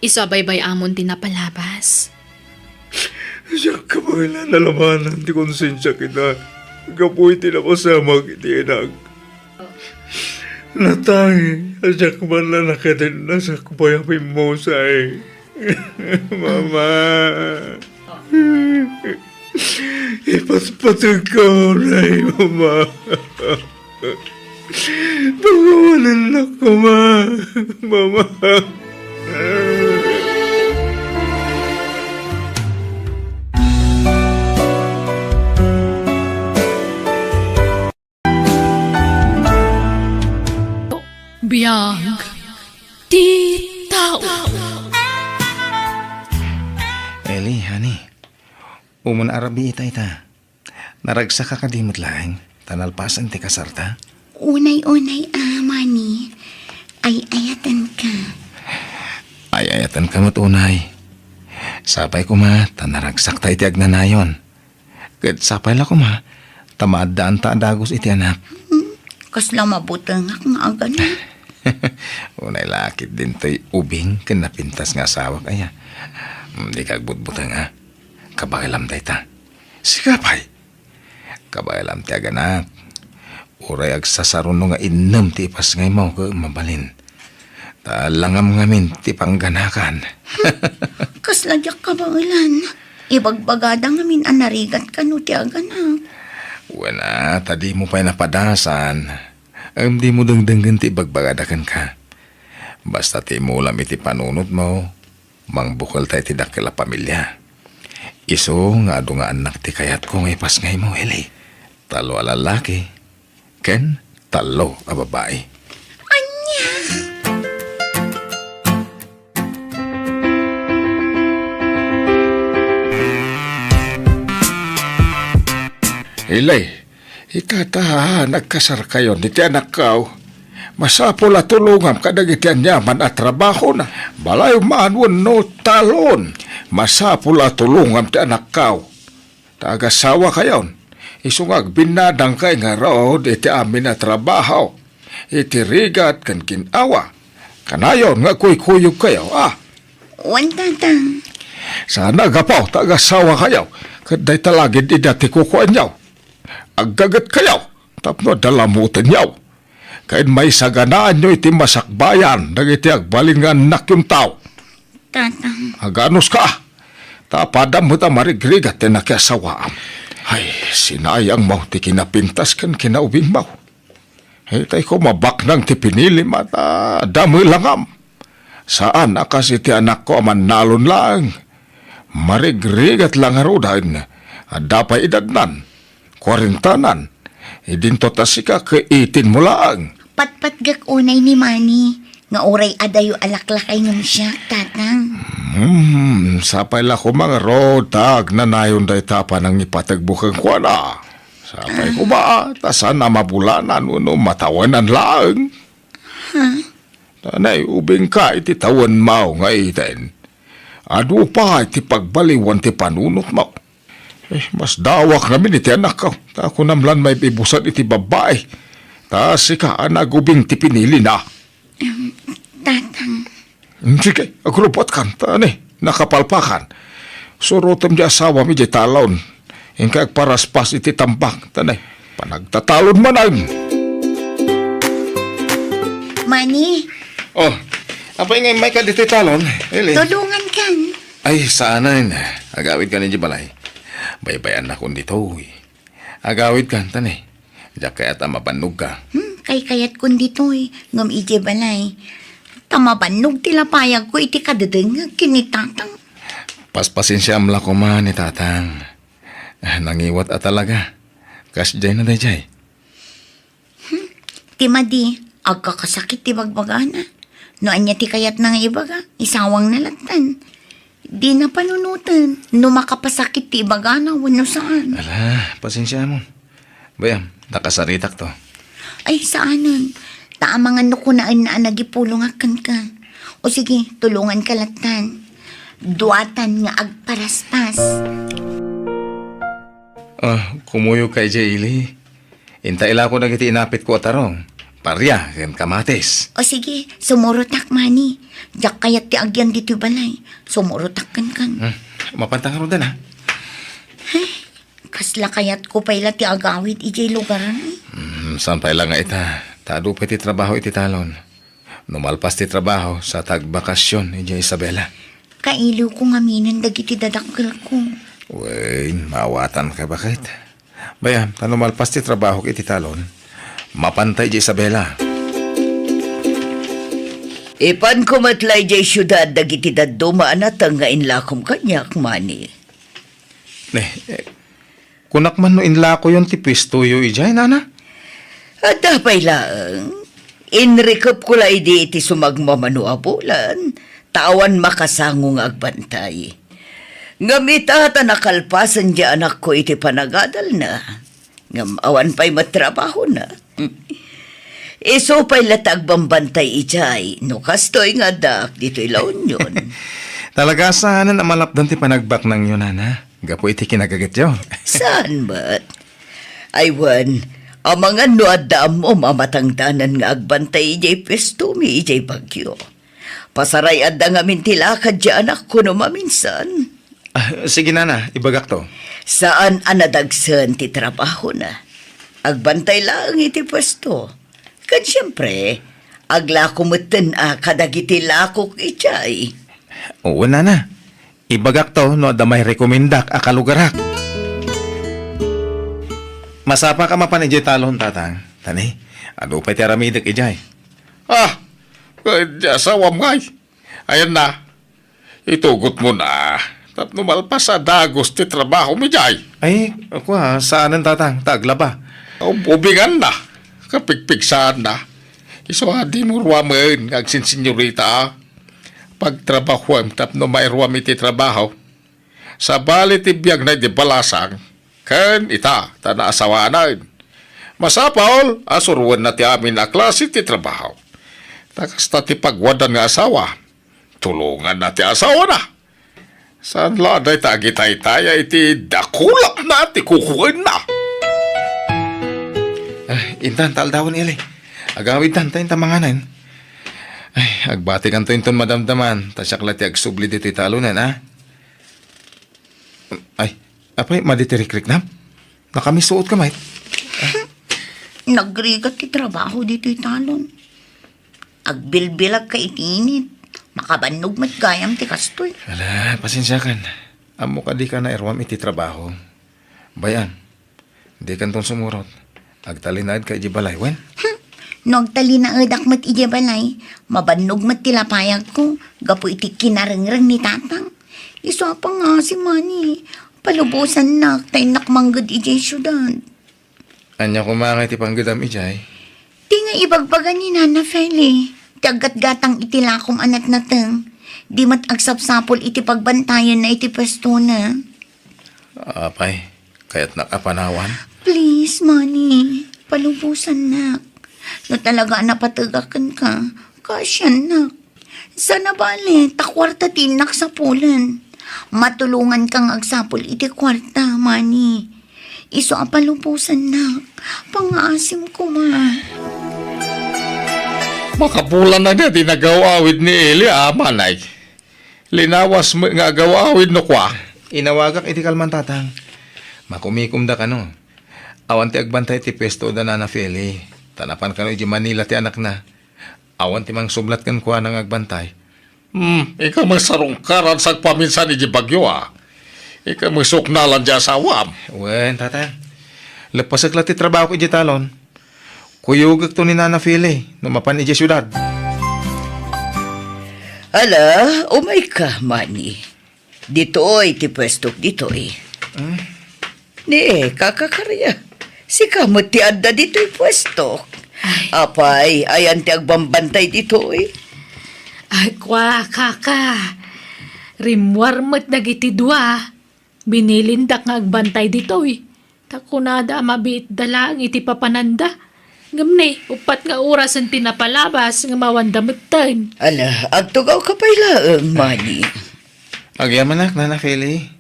Isu a baybay-amon ti napalabas. Diak kabaelan a labanan ti konsensiak ita gapu iti napasamak iti inak. Natay a diak man la nakatenna sakbay a pimmusay. Mama. Ipatpategko, nay, Mama. Pakawanennak koma, Mama. Biag ti tao. Eli, honey, umuna a rabii ita. Naragsaka kadi met laeng, ta nalpasen ti kasarta? Unay-unay a, Mani, ay-ayatenka. Ay-ayatenka met unay. Sapay koma, ta naragsakta iti agnanayon. Ket sapay la koma, ta maaddaanta a dagus iti anak. Hmm, kasla mabutengak nga agana. Unay la ket dintoy ubing ken napintas nga asawak aya. Hmm, dika agbutbuteng a. Kabaelam dayta. Sika pay. Kabaelam ti aganak. Uray agsasaruno nga innem ti ipasngaymo ket mabalin. Ta langam ngamin ti pangganakan. Kasla diak kabaelan. Ibagbagada ngamin a narigat kano ti aganak. Wen a, ta dimo pay napadasan. Ngem dimo dengdenggen ti ibagbagada kenka. Basta ti imulam iti panunotmo, mangbukelta iti dakkel a pamilia. Isu nga adu nga annak ti kayatko nga ipasngaymo, Eli. Tallo a lallaki ken tallo a babai. Ania? Eli, ita ta nagkasarkayon iti anakko. Masapul a tulongam kadagiti aniaman a trabahona. Balay man wenno talon. Masapul a tulongam ti anakko. Ta agasawakayon. Isu nga agbinnadangkay ngarud iti amin a trabaho. Iti rigat ken gin-awa. Kanayon nga kuykuyogkayo, a? Wen, Tatang. Saan a gapu ta agasawakayo, ket dayta la gid ida ti kukuenyo. Aggagetkayo tapno adda lamutenyo. Ket maisaganaanyo iti masakbayan dagiti agbalin nga annakyontao. Tatang. Aganuska, ta apadam met a marigrigat ti nakiasawaam. Ay, sinayangmo ti kinapintas ken kinaubingmo. Itay koma baknang ti pinilim a ta damelangam. Saan a kas iti anakko a mannalon laeng. Marigrigat la ngaruden, adda pay idadnan, kuarentanan, idinto ta sika ket eighteen mo laeng. Patpatgek unay ni Manny, nga uray adayo a laklakay ngem siak, Tatang. Hmm, sapay la koma ngarud ta agnanayon dayta a panangipategmo kenkuana. Sapay koma, ta saan a mabulanan wenno matawenan laeng. Ha? Ta naiubingka iti tawenmo nga eighteen. Adu pay ti pagbaliwan ti panunotmo. Eh, masdawak ngamin iti anakko. Ta kunam lan maibibusad iti babbai. Ta sika a nagubing ti pinilina. Em, Tatang. Hmm, sige, agrupatkan. Ta ni, nakapalpakan. Surotem ti asawam idiay talon. Inka agparaspas iti tambak. Ta ni, panagtatalon manen. Manny. Oh, apay nga immayka ditoy talon, Eli? Tulongankan. Ay, saanen. Agawidkan idiay balay. Baybay-annakon ditoy. Agawidkan, ta ni. Diak kayat a mabannogka. Hmm, kaykayatkon ditoy, ngem idiay balay. Ta mabannog ti lapayagko iti kadedengngeg ken ni Tatang. Paspasensiaam la koma ni Tatang. Nangiwat a talaga. Kasdiay na daydiay. Hmm, ti madi, agkakasakit ti bagbagana. No ania ti kayatna nga ibaga, isawangna lattan. Dina panunoten no makapasakit ti ibagana wenno saan. Ala, pasensiamon. Bay-am, nakasaritakto. Ay, saanen. Ta amangan no kunaenna a nagipulongak kenka. O sige, tulonganka lattan. Duatan nga agparaspas. Ah, kumuyogka idiay ili. Inta ilako dagiti inapitko a tarong, paria ken kamatis. O sige, sumurotak, Manny. Diak kayat ti agyan ditoy balay. Sumurotak kenkan. Hmm, mapanta ngaruden, ha? Ay, kasla kayatko pay la ti agawid idiay lugaran, eh. Hmm, saan pay la nga ita? Ta adu pay ti trabaho iti talon. No malpas ti trabaho, sa ta agbakasyon idiay Isabela. Kailiwko ngaminen dagiti dadakkelko. Wen, maawatanka, baket. Bay-am, ta no malpas ti trabahok iti talon, Mapanta idiay Isabela. Ipanko met la idiay siudad dagiti dadduma a nateng nga inlakom kaniak, Manny. Ne, eh, kunak man no inlakoyon ti puestoyo idiay, nana? Adda pay laeng. Inrikepko la idi iti sumagmamano a bulan, ta awan makasango nga agbantay. Ngem ita ta nakalpasen ti anakko iti panagadalna, ngem awan pay met trabahona. Isu pay la ti agbambantay idiay, no kastoy nga addaak ditoy La Union. Talaga saanen a malapdan ti panagbaknangyo, nana, gapu iti kinagigetyo. Saan met? Ay wen, amangan no adda ammom a matangdanan nga agbantay idiay puestomi idiay Baguio. Pasaray-adda ngamin ti lakad ti anakko no maminsan. Ah, sige, nana, ibagakto. Saan a nadagsen ti trabahona. Agbantay laeng iti puesto. Ken siempre, aglako metten a kadagiti lakok idiay. Oo, nana. Ibagakto no adda mairekomendak a kalugarak. Masapaka mapan idiay talon, tatang. Tani, adu pay ti aramidek idiay. Ah, ket ti asawam ngay. Ayanna, itugotmon a tapno malpas a dagus ti trabahom idiay. Ay, kua, saanen, tatang, ta aglaba. Ub-, ubinganna, kapigpigsaanna. Isu a dimo ruamen nga agsinsinyorita a pagtrabahuem tapno mairuam iti trabaho. Sabali ti biagna idi balasang, ken ita, ta naasawaanen. Masapul a suroenna ti amin a klase ti trabaho. Ta kasta ti pagwaddan nga asawa, tulonganna ti asawana. Saan la dayta agitaytaya iti dakulapna ti kukuenna? Ah, intan, ta aldawen, Eli. Agawidtan ta intan manganen. Ay, agbatikanto inton madamdaman, ta siak la ti agsubli ditoy talonen, a? Ay, apay, madi ti rikriknam? Nakamisuotka met? Nagrigat ti trabaho ditoy talon. Agbilbilagka iti init. Makabannog met gayam ti kastoy. Ala, pasensiakan. Ammok a dika nairuam iti trabaho. Bay-am, dikanton sumurot. Agtalinaedka idiay balay, wen? Hmm. No agtalinaedak met idiay balay, mabannog met ti lapayagko gapu iti kinarengreng ni tatang. Isu a pangngaasim, Manny, palubosannak ta innak mangged idiay siudad. Ania koma ngay ti panggedam idiay? Ti nga ibagbaga ni Nana Feli, ti aggatgatang iti lakom a natnateng, di met agsapsapul iti pagbantayenna iti puestona. Apay, kayatnak a panawan? Please, Manny, palubosannak. No talaga a napategak kenka, kaasiannak. Saan a bale, ta kuarta ti innak sapulen. Matulonganka nga agsapul iti kuarta, Manny. Isu a palubosannak. Pangngaasim koma. Makapulan a di nagaw-awid ni Eli a manay. Linawas met nga agaw-awid no kua. Inawagak iti kalman, tatang. Makumikomda kano. Awan ti agbantay iti puesto da Nana Feli. Ta napan kano iti Manila ti anakna. Awan ti mangsublat kenkuana nga agbantay. Hmm, inka met sarungkaran sagpaminsan iti bagyo, a. Inka met suknalan ti asawam. Wen, tata. Leppasek la ti trabahok iti talon. Kuyogekto ni Nana Fili no mapan iti siudad. Ala, umayka, Manny. Ditoy ti puestok ditoy. Hmm? Ni, kakakaria. Sika met ti adda ditoy puestok. Ay. Apay, ayan ti agbambantay ditoy? Ay, kua, kaka. Rimmuar met dagiti dua. Binilindak nga agbantay ditoy. Ta kunada a mabiitda laeng iti papananda. Ngem ni, uppat nga orasen ti napalabas nga mawanda metten. Ala, agtugawka pay laeng, Manny. Agyamanak, Nana Feli.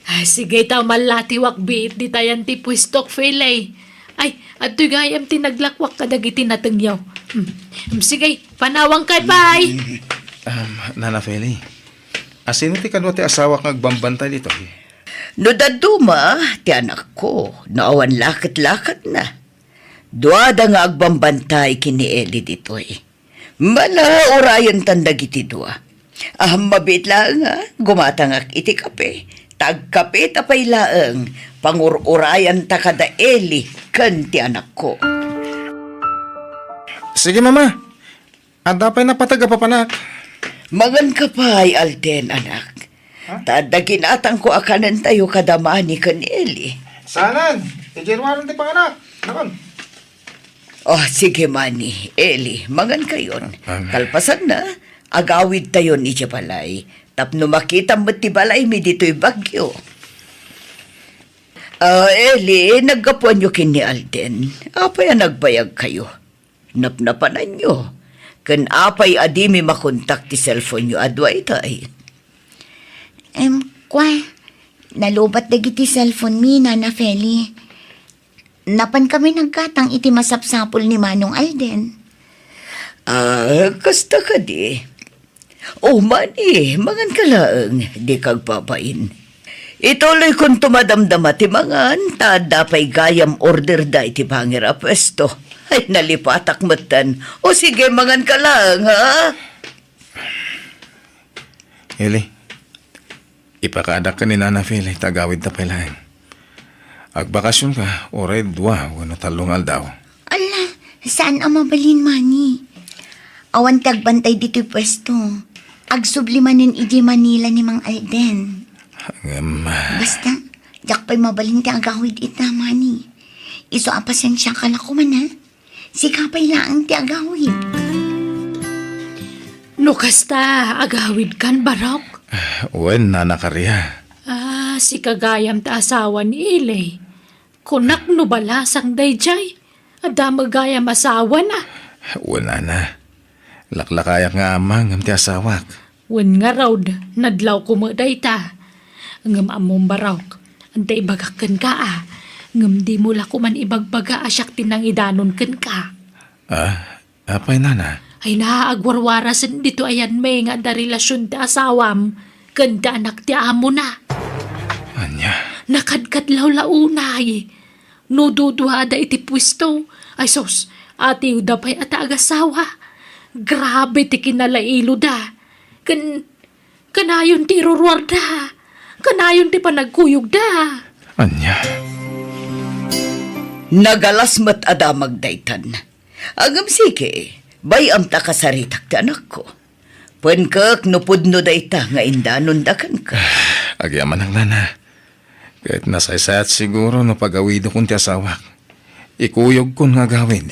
Ah, sige, ta mallatiwak biit ditayan ti puestok, Feli. Ay, adtoy gayam ti naglakwak kadagiti natengyo. Hmm. Hmm, sige, panawangkay pay. Um, Nana Feli, asino ti kadua ti asawak nga agbambantay ditoy? No dadduma ti anakko, no awan laket-laketna. Duada nga agbambantay ken ni Eli ditoy. Mala, urayentan dagiti dua. Ahem, mabiit laeng a gumatangak iti kape. Ta agkapeta pay laeng, pangur-urayanta kada Eli ken ti anakko. Sige, Mama. Adda pay napateg a papanak. Manganka pay, Alden, anak. Ha? Ta adda ginatangko a kanentayo kada Manny ken Eli. Saanen, idiay ruaren ti panganak. Nakon. Oh, sige, Manny, Eli, mangankayon. Ah, ah. Kalpasanna, agawidtayon idiay balay. Tapno makitam met ti balaymi ditoy Baguio. Ah, Eli, naggapuanyo ken ni Alden. Apay a nagbayagkayo? Napnapananyo. Ken apay a dimi makontak ti cellphone-yo a dua itay? Em, kua, nalubat dagiti cellphone-mi, Nana Feli. Napankami naggatang iti masapsapul ni Manong Alden. Ah, kasta kadi. O, Manny, manganka laeng, dika agbabain. Ituloykonto madamdama ti mangan, ta adda pay gayam orderda iti pangir a puesto. Ay, nalipatak metten. O sige, manganka laeng, ha? Eli, ipakaadak ken ni Nana Feli ta agawidta pay laeng. Agbakasionka, uray dua wenno tallo nga aldaw. Ala, saan a mabalin, Manny. Awan ti agbantay ditoy puesto. Agsubli manen idiay Manila ni Mang Alden. Ngem, ah, basta, diak pay mabalin ti agawid ita, Manny. Isu a pasensiaka la koma, ha? Sika pay laeng ti agawid. No kasta, agawidkan, Barok? Wen, Nana Karia. Ah, sika gayam ti asawa ni Eli. Kunak no balasang daydiay. Adda met gayam asawana. Wen, Nana. Laklakayak nga ama ngem ti asawak. Wen ngarud, nadlawko met dayta. Ngem ammom, Barok, adda ibagak kenka a, ngem dimo la koman ibagbaga a siak ti nangidanon kenka. Ah, apay, Nana? Ay na, agwarwarasen ditoy ayanmi nga adda relasion ti asawam ken ti anak ti amona. Ania? Nakadkadlawla unay. No duduada iti puesto, ay sus, atiwda pay a ta agasawa. Grabe ti kinalailoda. Ken, kanayon ti iruruarda. Kanayon ti panagkuyogda. Ania? Nagalas met a damag daytan. Ngem sige, bay-am ta kasaritak ti anakko. Penkek no pudno dayta nga indanonda kenka. Agyamanak, Nana. Ket nasaysayat siguro no pagawidokon ti asawak. Ikuyogkon nga agawid.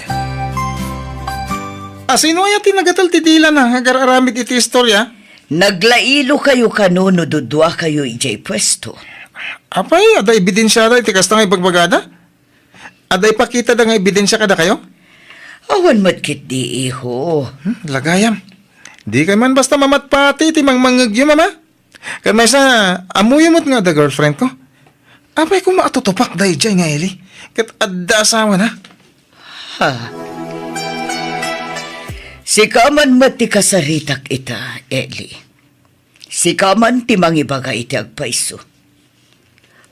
Asino aya ti nagatel ti dilana nga agar-aramid iti istoria? Naglailokayo kano no duduakayo idiay puesto. Apay, adda ebidensiada iti kasta nga ibagbagada? Adda ipakitada nga ebidensia kadakayo? Awan met ketdi, iho. Hmm, lagayam. Dikay man basta mamatpati iti mangmangngegyo, Mama. Ket maysa, ammoyo met nga adda girlfriendko. Apay koma a tutupak daydiay nga Eli? Ket adda asawana. Ha? Sika man met ti kasaritak ita, Eli. Sika man ti mangibaga iti agpayso.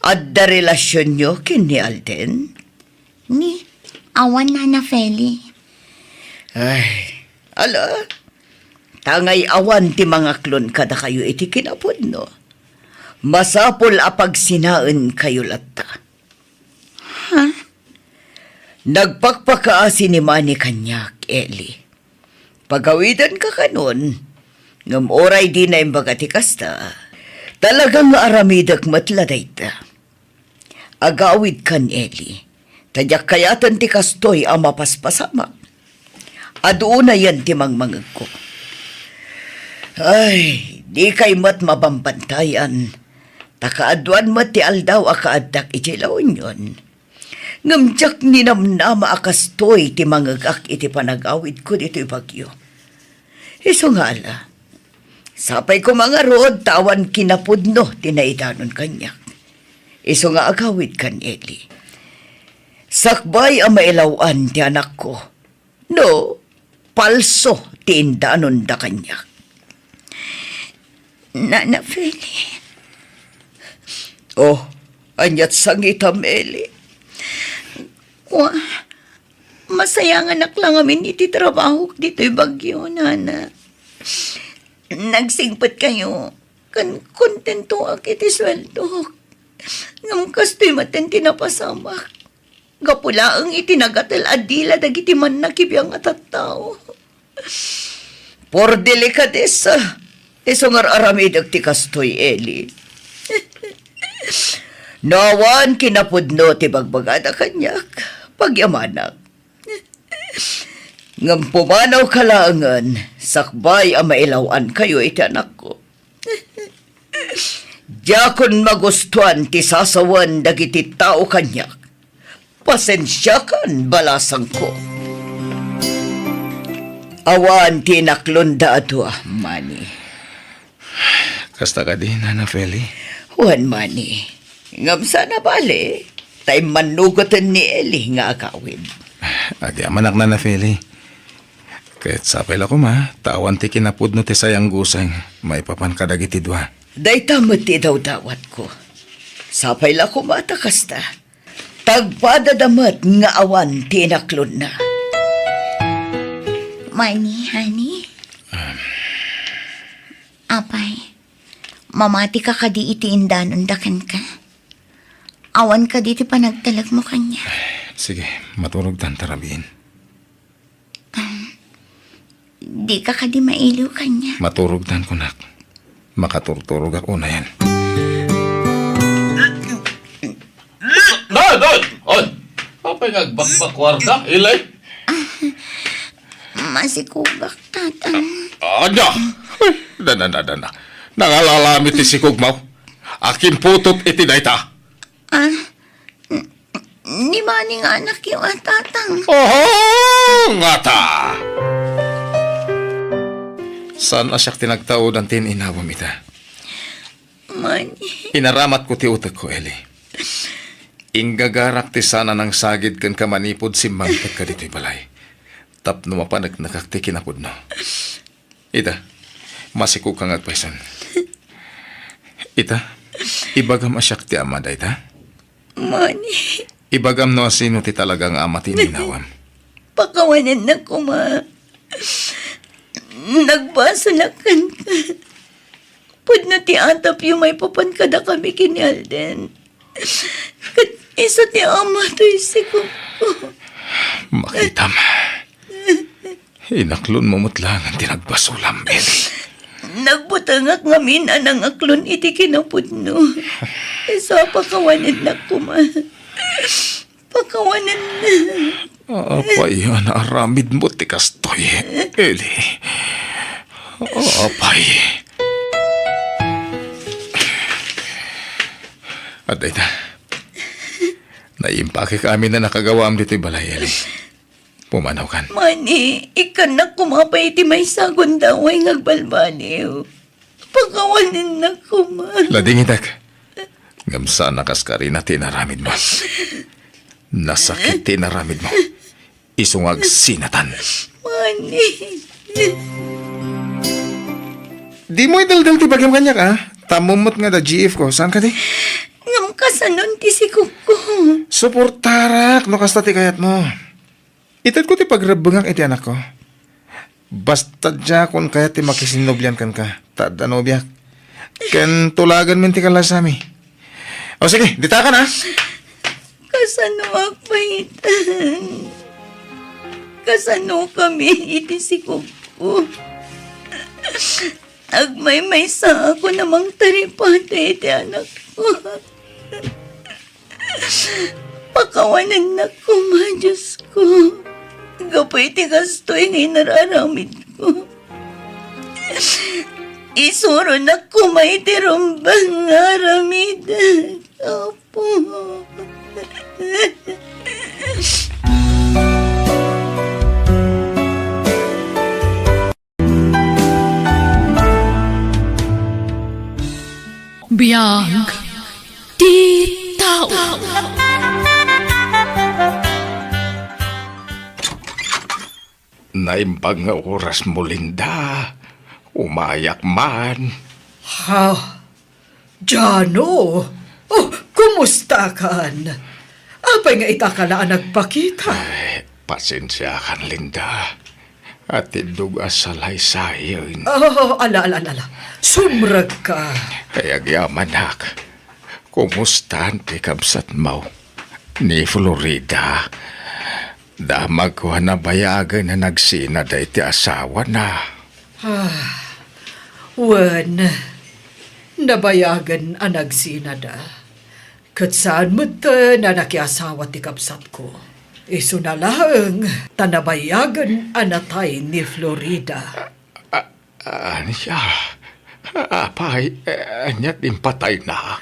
Adda relasionyo ken ni Alden? Ni, awan, Nana Feli. Ay, ala, ta ngay-awan ti mangaklon kadakayo iti kinapudno. Masapul a pagsinaenkayo latta. Ha? Nagpakpakaasi ni Manny kaniak, Eli. Pagawidanka kanon, ngem uray dina imbaga ti kasta, talaga nga aramidek met la dayta. Agawidkan, Eli, ta diak kayaten ti kastoy a mapaspasamak. Adu unayen ti mangmangegko. Ay, dikay met mabambantayan, ta kaaduan met ti aldaw a kaaddak idiay La Union. Ngem diak ninamnama a kastoy ti mangegak iti panagawidko ditoy Baguio. Isu nga ala, sapay koma ngarud ta awan kinapudno ti naidanon kaniak. Isu nga agawidkan, Eli. Sakbay a mailaw-an ti anakko. No, palso ti indanonda kaniak. Nana Feli. Oh, aniat sangitam, Eli? Kua, masayanganak la ngamin iti trabahok ditoy Baguio, Nana. Nagsingpetkayo, ken kontentoak iti sueldok. Ngem kastoy maten ti napasamak. Gapu laeng iti nagatel a dila dagiti mannakibiang a tattao. Por delikadesa, isu nga ar-aramidek ti kastoy, Eli. No awan kinapudno ti bagbagada kaniak, pagyamanak. Ngem pumanawka laengen, sakbay a mailaw-ankayo iti anakko. Diakon magustuan ti sasawen dagiti tao kaniak. Pasensiakan, balasangko. Awan ti inaklonda a dua, Manny. Kasta kadi, Nana Feli? Wen, Manny. Ngem saan a bale, ta immannugoten ni Eli nga agawid. Agyamanak, Nana Feli. Ket sapay la koma, ta awan ti kinapudno ti sayanggusaeng maipapan kadagiti dua. Dayta met ti idawdawatko. Sapay la koma ta kasta. Tagpadada met nga awan ti inaklonna. Manny, honey? Apay, mamatika kadi iti indanonda kenka? Awan kadi ti panagtalekmo kaniak? Sige, maturogtan ta rabiin. Dika kadi mailiw kaniak? Maturogtan, kunak. Makaturturogak unayen. Nay! Nay! Ay! Apay nga agbakbakwarda, Eli? Masikogak, Tatang. Ania? Ay, dana, dana, dana. Nangalalami ti sikogmo. Akin putot iti dayta. Ah, n-, ni Manny nga anakyo a, Tatang. Oho, ngata! Saan a siak ti nagtaudan ti in-inawam ita? Manny. Inaramatko ti utekko, Eli. Inggagarak ti saan a nangsagid kenka manipud simmangpetka ditoy balay. Tapno mapaneknekak ti kinapudno. Ita, masikogka nga agpayson. Ita, ibagam a siak ti ama dayta? Manny. Ibagam no asino ti talaga nga ama ti in-inawam. Pakawanennak koma. Nagbasolak kenka. Pudno ti atapyo maipapan kadakami ken ni Alden. Ket isu ti ama toy sikogko. Makitam. Inaklonmo met laengen ti nagbasolam, Eli. Nagbutengak ngamin a nangaklon iti kinapudno. Isu a pakawanennak koma. Pakawanennak. Apay a naaramidmo ti kastoy, Eli? Apay. Adda ita. Naimpakek amin a nakagawaam ditoy balay, Eli. Pumanawkan. Manny, ikkannak koma pay iti maysa a gundaway nga agbalbaliw. Pakawanennak koma. Ladingitek. Ngem saan a kas karina ti inaramidmo. Nasakit ti inaramidmo. Isu nga agsinatan. Manny. Dimo idaldal ti bagim kaniak, a? Tammo met nga adda G F ko. Saan kadi? Ngem kasanon ti sikogko? Suportarak no kasta ti kayatmo. Itedko ti pagrebbengak iti anakko. Basta diakon kayat ti makisinnobian kenka, ta adda nobiak. Ken tulaganmi ti kallasami. O sige, ditakan, a? Kasano a paitan? Kasanokami iti sikogko? Agmaymaysaak a mangtaripatay iti anakko. Pakawanennak koma, Diosko, gapu iti kastoy nga inar-aramidko. Isuronak koma iti rumbeng nga aramidek, Apo. Biag ti tao. Naimbag nga orasmo, Linda. Umayak man. Ha? Jano? Oh, kumustakan? Apay nga itaka la a nagpakita? Ay, pasensiakan, Linda. Atindog a salaysayen. Oh, ala, ala, ala, ala. Sumrekka. Ay, agyamanak. Kumustan ti kabsatmo? ni Florida. Damagko a nabayagen a nagsinada iti asawana. Ah, wen, nabayagen a nagsinada. Ket saan metten a nakiasawa ti kabsatko. Isuna laeng ta nabayagen a natay ni Florida. A-, ania? Apay, ania ti impatayna?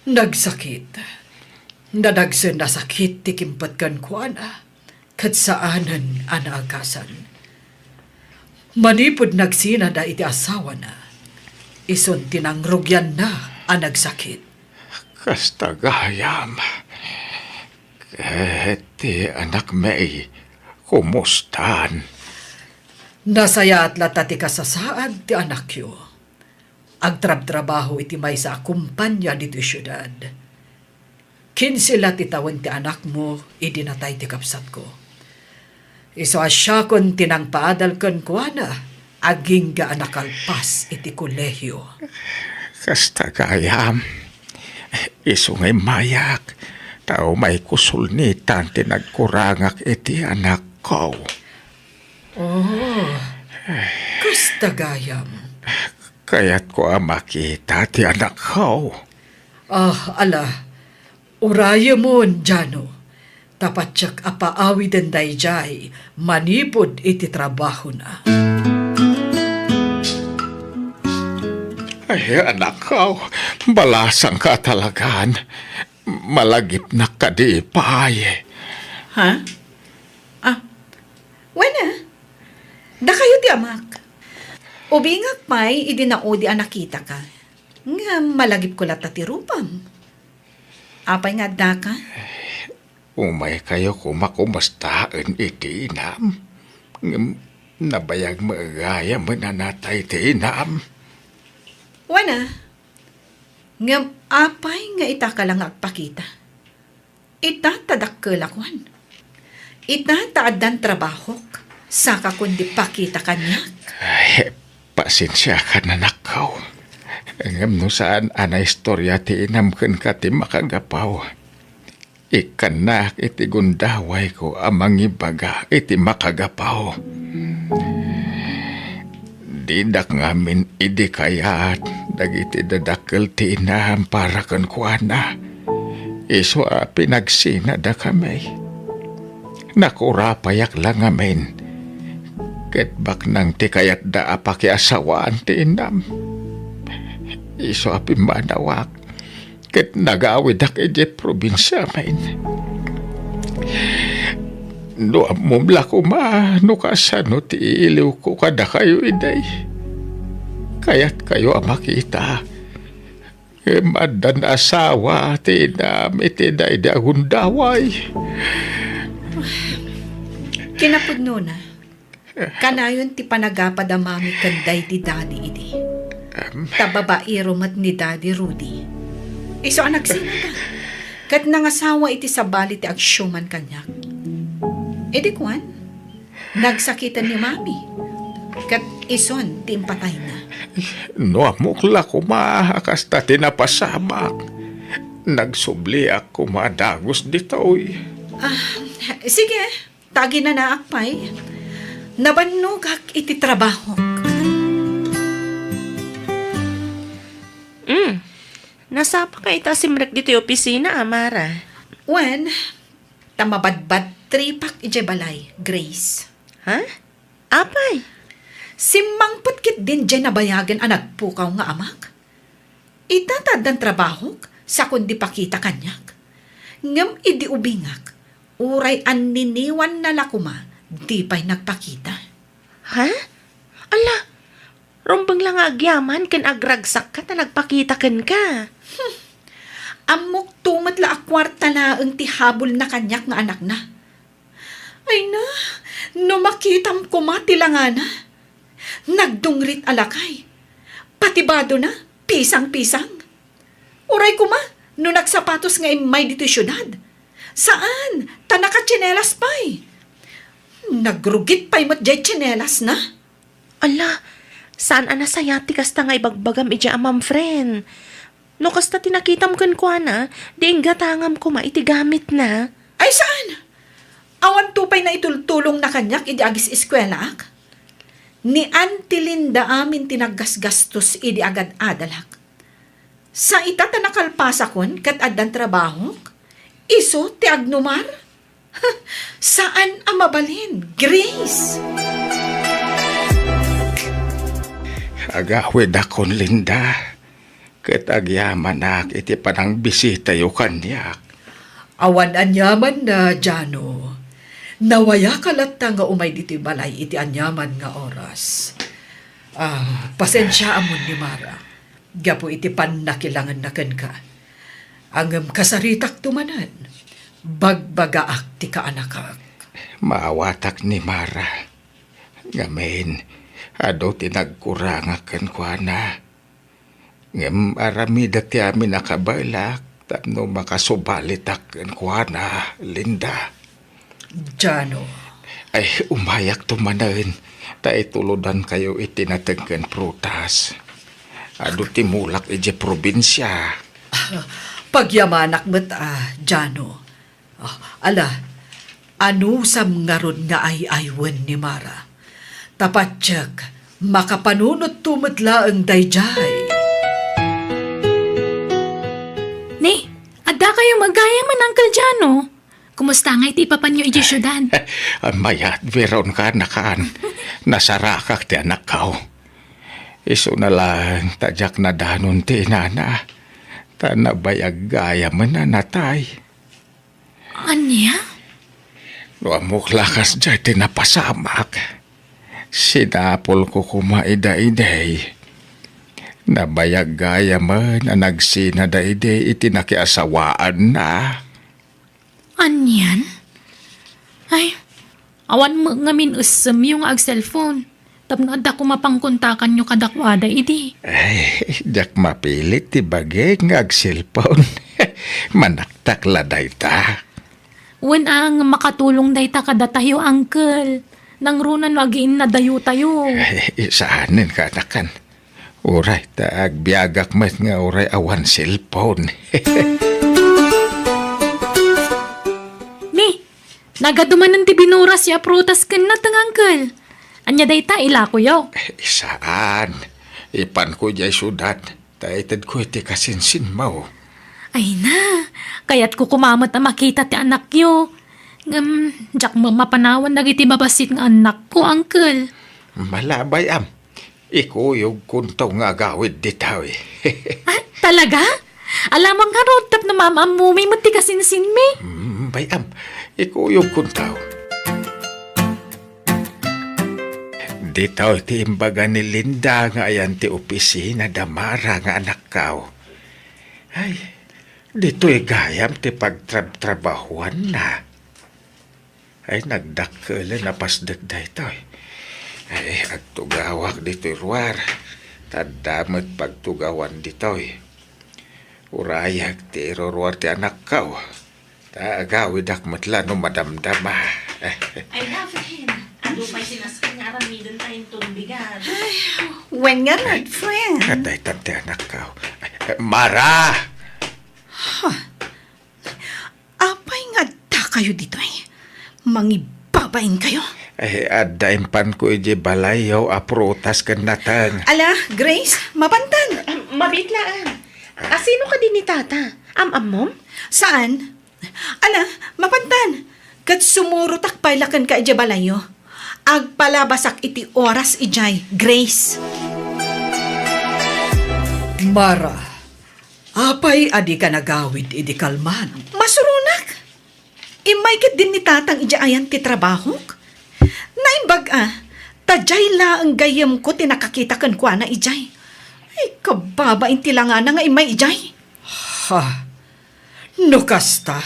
Nagsakit. Nadagsen a sakit ti kimpet kenkuana, ket saanen a naagasan. Manipud nagsinada iti asawana, isun ti nangrugianna a nagsakit. Kasta gayam. Ket ti anakmi, kumustan? Nasayaat latta ti kasasaad ti anakyo. Agtrabtrabaho iti maysa a kompania ditoy siudad. Kinse la ti tawen ti anakmo idi natay ti kabsatko. Isu a siakon ti nangpaadal kenkuana agingga a nakalpas iti kolehio. Kasta gayam, isu nga immayak, ta umayko sulnitan ti nagkurangak iti anakko. Oh, kasta gayam. Kayatko a makita ti anakko. Ah, ala, urayemon, Jano. Ta patiek a paawiden daydiay manipud iti trabahona. Ay, anakko, balasangka talagan. Malagipnak kadi pay. Ha? Ah, wen a. Dakayo ti amak. Ubingak pay idi naudi a nakitaka. Ngem malagipko latta ti rupam. Apay nga addaka? Umaykayo koma kumustaen iti inam. Ngem nabayag met gayam a natay ti inam. Wen a. Ngem apay nga itaka la nga agpakita? Ita ta dakkelakon. Ita ta addan trabahok, sakakon di pakita kaniak. Ay, pasensiakan, anakko. Ngem no saan a naistorya ti inam kenka ti makagapu, ikkannak iti gundawayko a mangibaga iti makagapu. Didak ngamin idi kayat dagiti dadakkel ti inam para kenkuana. Isu a pinagsinadakami. Nakurapayak la ngamin. Ket baknang ti kayatda a pakiasawaan ti inam. Isu a pimmanawak. Ket nagawidak idiay probinsiamin. No ammom la koma no kasano ti iiliwko kadakayo idi. Kayatkayo a makita. Ngem addan asawa ti inam iti daydi a gundaway. Kinapudnona, kanayon ti panagapad a mami ken daydi Daddy idi. Em. Ta babaero met ni Daddy Rudy. Isu a nagsinada, ket nangasawa iti sabali ti agsiuman kaniak. Idi kuan, nagsakiten ni Mami, ket isun ti impatayna. No ammok la koma a kasta ti napasamak, nagsubliak koma a dagus ditoy. Ah, sige. Ta aginanaak pay, nabannogak iti trabahok. Mm. Nasapaka ita a simrek ditoy opisina, Amara? Wen, ta mabadbadtripak idiay balay, Grace. Ha? Apay? Simmangpet ketdin diay nabayagen a nagpukaw nga amak. Ita ta addan trabahok, sakon di pakita kaniak. Ngem idi ubingak, uray anniniwanna la koma, di pay nagpakita. Ha? Ala, rumbeng la nga agyaman ken agragsakka ta nagpakita kenka. Hmm. Ammok to met la a kuarta laeng ti habulna kaniak nga anakna. Ay na, no makitam koma ti langana. Nagdungrit a lakay. Pati badona, pisang-pisang. Uray koma, no nagsapatos nga immay ditoy siudad. Saan, ta nakatsinelas pay. Nagrugit pay met diay tsinelasna. Ala, saan a nasayaat ti kasta nga ibagbagam idiay amam, friend. No kasta ti nakitam kenkuana, di inggatangam koma iti gamitna. Ay, saan? Awanto pay naitultulongna kaniak idi agis-eskuelaak? Ni Auntie Linda amin ti naggasgastos idi agad-adalak. Sa ita ta nakalpasakon ket addan trabahok, isu ti agnumar? Saan a mabalin, Grace? Agawidakon, Linda, ket agyamanak iti panangbisitayo kaniak. Awan aniamanna, Jano. Nawayaka latta nga umay ditoy balay iti aniaman nga oras. Ah, pasensiaamon ni Mara gapu iti pannakilangenna kenka. Ngem kasaritakto manen, bagbagaak ti kaanakak. Maawatak ni Mara. Ngamin, adu ti nagkurangak kenkuana. Ngem aramidek ti amin a kabaelak tapno makasubalitak kenkuana, Linda. Jano. Ay, umayakto manen, ta itulodankayo iti nateng ken prutas. Adu ti mulak idiay probinsia. Pagyamanak met a, Jano. Ah, ala, anusam ngarud nga ay-aywen ni Mara? Ta patiek, makapanunotto met laeng daydiay. Ni, adda kayo magayam, Uncle Jano? Kumusta ngay ti ipapanyo idiay siudad? Mayat, Veron, kaanakan. Nasarakak ti anakko. Isuna laeng ta diak nadanon ti inana, ta nabayag gayamen a natay. Ania? No ammok la kasdiay ti napasamak, sinapulko koma ida idi. Nabayag gayamen a nagsina daydi iti nakiasawaanna. Anian? Ay, awan met ngamin essemyo nga ag-cellphone. Tapno adda koma pangkontakanyo kadakuada idi. Ay, diak mapilit ti bagik nga ag-cellphone. Manaktak la dayta. Wen a nga makatulong dayta kadatayo, Uncle. Nangruna no agiinnadayotayo. Ay, saanen, kaanakan. Uray ta agbiagak met nga uray awan cellphone. Ni, nagadu manen ti binurasyo a prutas ken nateng, Uncle. Ania dayta, ilakoyo? Eh, saan. Ipanko idiay siudad, ta itedko iti kasinsinmo. Ay na, kayatko koma met a makita ti anakyo. Ngem, diak met mapanawan dagiti babassit nga annakko, Uncle. Malabay, am. Ikuyogkonto nga agawid ditoy. Ah, talaga? Alamang ngarud tapno maam-ammomi met ti kasinsinmi. Mm, bay-am, ikuyogkonto. Ditoy ti imbaga ni Linda nga ayan ti opisina da Mara nga anakko. Ay, ditoy gayam ti pagtrabtrabahuanna. Ay, nagdakkelen a pasdek daytoy. Ay, agtugawak ditoy ruar. Ta adda met pagtugawan ditoy. Urayak ti iruruar ti anakko. Ta agawidak met la no madamdama. Ay, da, friend. Adu pay sinaskat nga aramiden tayo ton bigat. Ay, wen nga, red friend. Kataytan ti anakko. Ay, Mara! Huh. Apay nga adda kayo ditoy? Mangibabain kayo? Eh, adda impanko idiay balayyo a prutas ken nateng. Ala, Grace, mapantan. Ah, mabit laeng. Asino kadi ni Tata? Am-ammom? Saan? Ala, mapantan. Ket sumurotak pay la kenka idiay balayyo. Agpalabasak iti oras idiay, Grace. Mara, apay a dika nagawid idi kalman? Masuronak. Immay ketdin ni Tatang idiay ayan ti trabahok. Naimbag a, ta diay laeng gayyemko ti nakakita kenkuana idiay. Ay, kababain ti langana nga immay idiay. Ha? No kasta,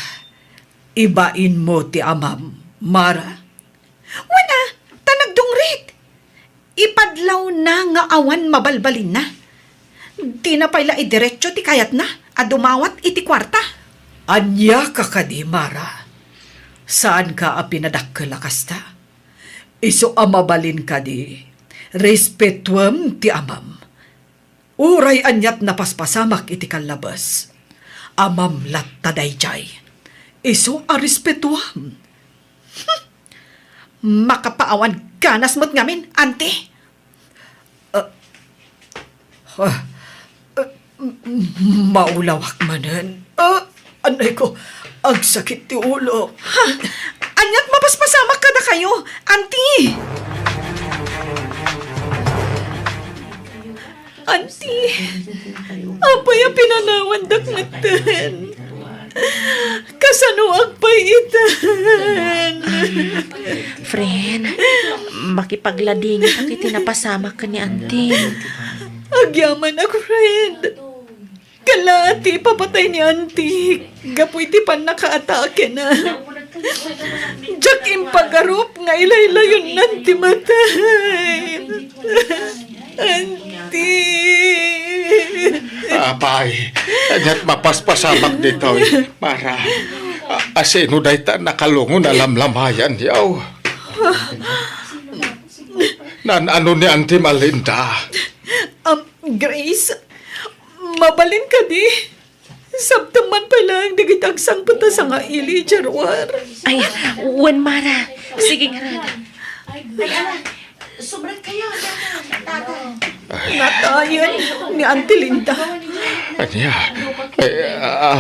ibainmo ti amam, Mara? Wen a, ta nagdungrit. Ipadlawna nga awan mabalbalinna. Dina pay la idiretso ti kayatna a dumawat iti kuarta. Ania ka kadi, Mara? Saanka a pinadakkel a kasta? Isu a mabalin kadi, respetuem ti amam. Uray aniat napaspasamak iti kallabes, amam latta daydiay. Isu a respetuam. Hmm. Makapaawan ganas met ngamin, anti. Ah, ah, ah, m-, m-, maulawak manen. Ah, anay ko, agsakit ti ulo. Ha? Aniat mapaspasamak kadakayo, anti? Anti, apay a pinanawandak metten? Kasanoak pay itan? Friend, makipagladingitak iti napasamak ken ni Anti. Agyamanak, friend. Kala ti ipapatay ni Anti gapu iti pannakaatakena. Diak impagarup nga ilaylayonnan ti matay. Anti. Apay, ket mapaspasamak ditoy, Mara. A-, asino dayta nakalungon a lamlamayan, yaw? Nan-ano ni Anti Malinda? Um, Grace, mabalin kadi? Sabtem man pay laeng dagiti agsangpet a sangaili idiay ruar. Ay, wen, Mara. Sige ngarud. Ay, ala, sumrek kayo, tata. Natayen ni Auntie Linda. Ania? Ay,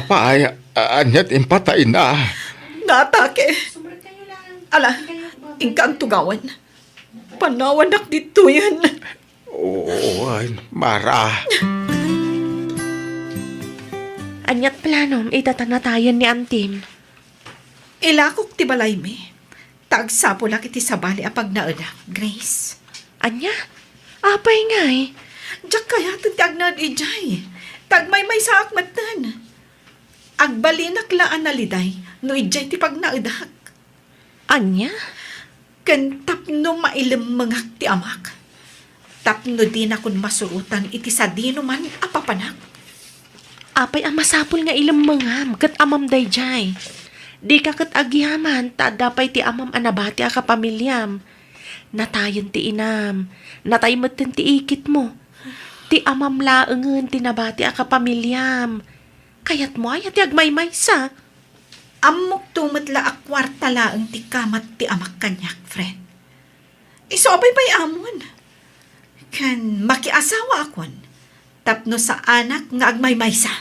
apay, ania ti impatayna? Naatake. Ala, inka ang tugawan. Panawannak ditoyen. Wen, Mara. Ania't planom ita ta natayen ni Antim? Ilakok ti balaymi, ta agsapulak iti sabali a pagnaedak, Grace. Ania? Apay ngay? Diak kayaten ti agnaed idiay, ta agmaymaysaak metten. Agbalinak la a naliday no idiay ti pagnaedak. Ania? Ken tapno mailemmengak ti amak, tapno dinakon masurotan iti sadinoman a papanak. Apay a masapul nga ilemmengam ket amam daydiay? Dika ket agyaman ta adda pay ti amam a nabati a kapamiliam. Natayen ti inam, natay metten ti ikitmo. Ti amam laengen ti nabati a kapamiliam. Kayatmo aya ti agmaymaysa? Ammokto met la a kuarta laeng ti kamat ti amak kaniak, friend. Isu a paypay-amon. Ken makiasawaakon tapno saanak nga agmaymaysa.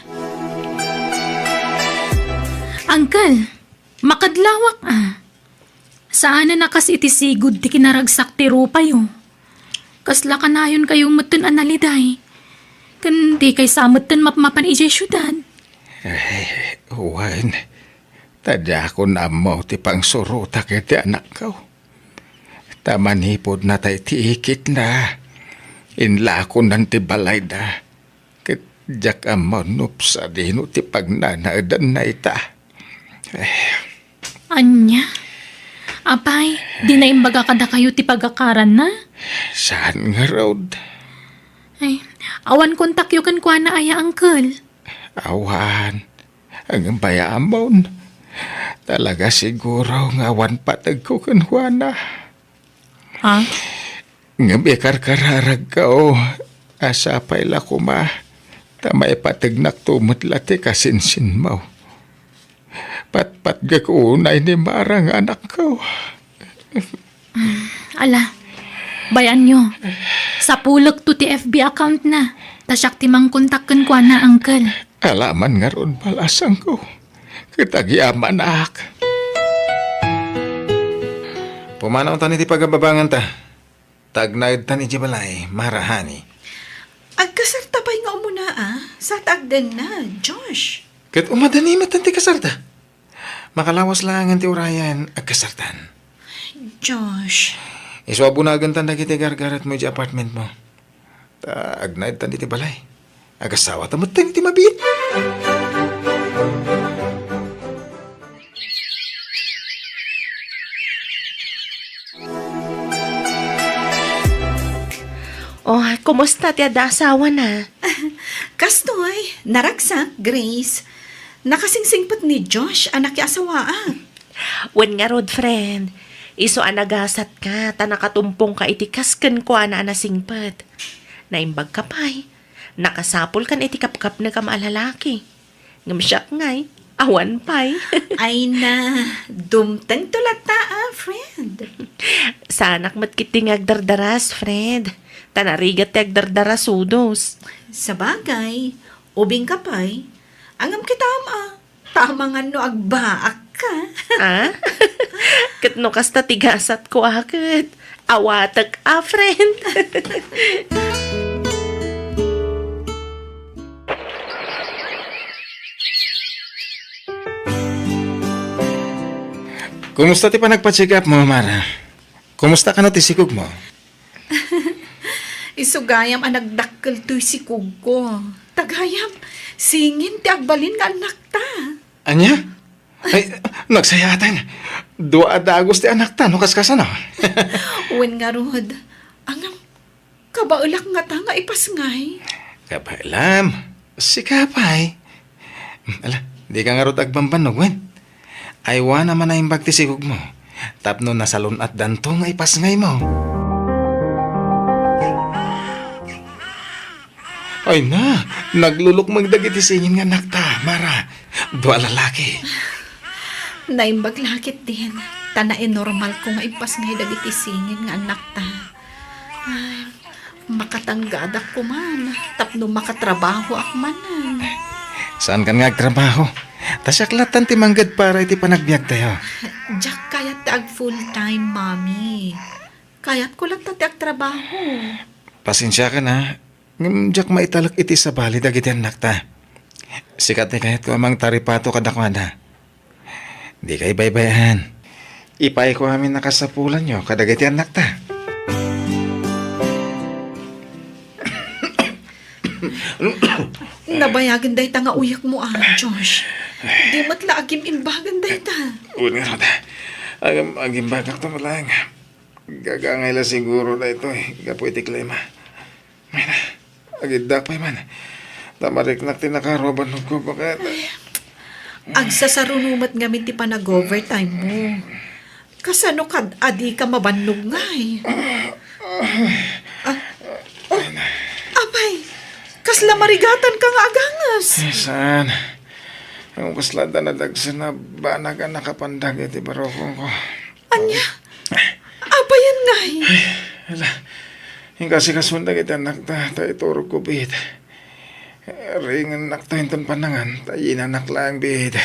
Uncle, makadlawak a. Saanen a kas iti sigud ti kinaragsak ti rupayo. Kasla kanayonkayo metten a naliday. Ken dikay sa metten mapmapan idiay siudad. Eh, wen, ta diakon ammo ti pangsurotak iti anakko. Ta manipud natay ti ikitna, inlakonan ti balayda. Ket diak ammo no sadino ti pagnanaedanna ita. Eh. Ania? Apay, di naimbaga kadakayo ti pagakaranna? Saan ngarud? Ay, awan kontakyo kenkuana aya, uncle? Awan. Ngem bay-amon, talaga siguro nga awan pategko kenkuana. Ha? Ngem ikarkararagko a sapay la koma ta maipategnakto met la ti kasinsinmo. Patpatgek unay ni Mara nga anakko. Ala, bay-anyo. Sapulekto ti F B account na, ta siak ti mangkontak kenkuana, uncle. Ala man ngarud, balasangko. Ket agyamanak. Pumanawtan iti pagababanganta. Ta agnaedtan idiay balay, Mara, honey. Agkasarta pay nga umuna, a? Sa ta agdennag, Josh. Ket umadani met ti kasarta. Makalawas laengen ti urayen, agkasartan. Josh. Isu a bunagentan dagiti gargaretmo idiay apartmentmo. Ta agnaedtan iti balay. Agasawata metten iti mabiit. Oh, kumusta ti adda asawana? Kastoy, naragsak, Grace. Nakasingsingpet ni Josh a nakiasawaak. Wen ngarud, friend. Isu a nagasatka ta nakatumpongka iti kas kenkuana a nasingpet. Naimbagka pay. Nakasapulkan iti kapkapnekam a lalaki. Ngem siak ngay, awan pay. Ay na, dumtengto latta, a, friend. Saanak met ketdi nga agdardaras, friend. Ta narigat ti agdardarasudos. Sabagay, ubingka pay. Ngem kitam, a, tama nga no agbaakka. A? Ket no kasta ti gasatko a ket, awatek a, friend. Kumusta ti panagpa-check up mo, Mara? Kumusta kano ti sikog mo? Isu gayam a nagdakkel toy sikogko. Ta gayam, singin ti agbalin nga annakta. Ania? Ay, nagsayaten. Dua a dagus ti annakta, no kaskasano? Wen ngarud, ngem, kabaelak ngata nga ipasngay. Kabaelam. Sika pay. Ala, dika ngarud agbambannog, wen? Aywanam a naimbag ti sikog mo. Tapno nasalun-atdanto nga ipasngay mo. Ay na, naglulukmeng dagiti singin nga annakta, Mara. Dua a lalaki. Naimbag la ketdin, ta nainormalko nga ipasngay dagiti singin nga annakta. Ay, makatanggadak koman, tapno makatrabahoak manen. Saankan nga agtrabaho? Ta siak lattan ti manggad para iti panagbiagtayo. Diak kayat ti ag full-time, Mami. Kayatko latta ti agtrabaho. Pasensiakan, a. Ngem diak maitalek iti sabali dagiti annakta. Sika ti kayatko a mangtaripato kadakuada. Dika ibaybay-an. Ipayko amin a kasapulanyo kadagiti annakta. Nabayagen dayta nga uyekmo, a, Josh. Di met la agim-imbagan dayta. Wen ngarud, agim-, agimbagakto met laeng. Gagangay la siguro daytoy gapu iti klima. Ay na, agiddak pay man. Ta mariknak ti nakaro a bannogko, baket. Ay, agsasaruno met ngamin ti panag-overtime mo. Kasano kad a dika mabannog ngay? Ah, oh, apay, kasla marigatanka nga aganges? Eh, saan? Ang kasla da nadagsen a banag a nakapandag iti barukongko. Ania? Apayen ngay? Ay, ala. Inkasikasuan dagiti annakta, ta iturogko biit. Ringennakto inton pannangan, ta yinanak laeng biit.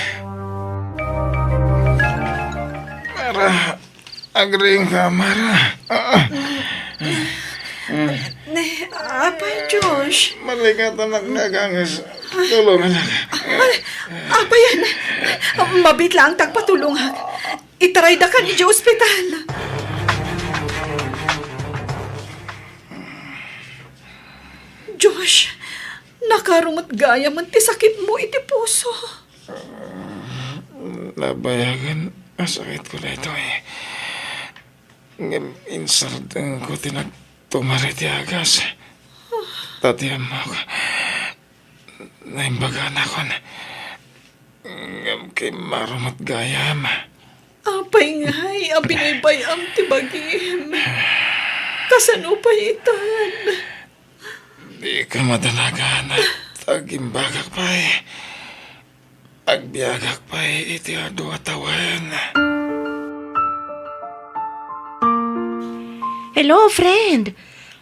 Mara, agriingka, Mara. Ah, ah. Ne, apay, Josh? Marigatanak nga aganges. Tulonganak. Ay, apayen? Mabiit laeng ti agpatulongak. Itaraydakan idiay ospital. Josh, nakaro met gayamen ti sakitmo iti puso. Nabayagen a sakitko daytoy. Ngem insardengko ti nagtumar iti agas. Ta ti ammok, naimbaganakon. Ngem kimmaro met gayam. Apay ngay a binaybay-am ti bagim? Kasano pay itan? Dika madanagan, ta agimbagak pay. Agbiagak pay iti adu a tawen. Hello, friend.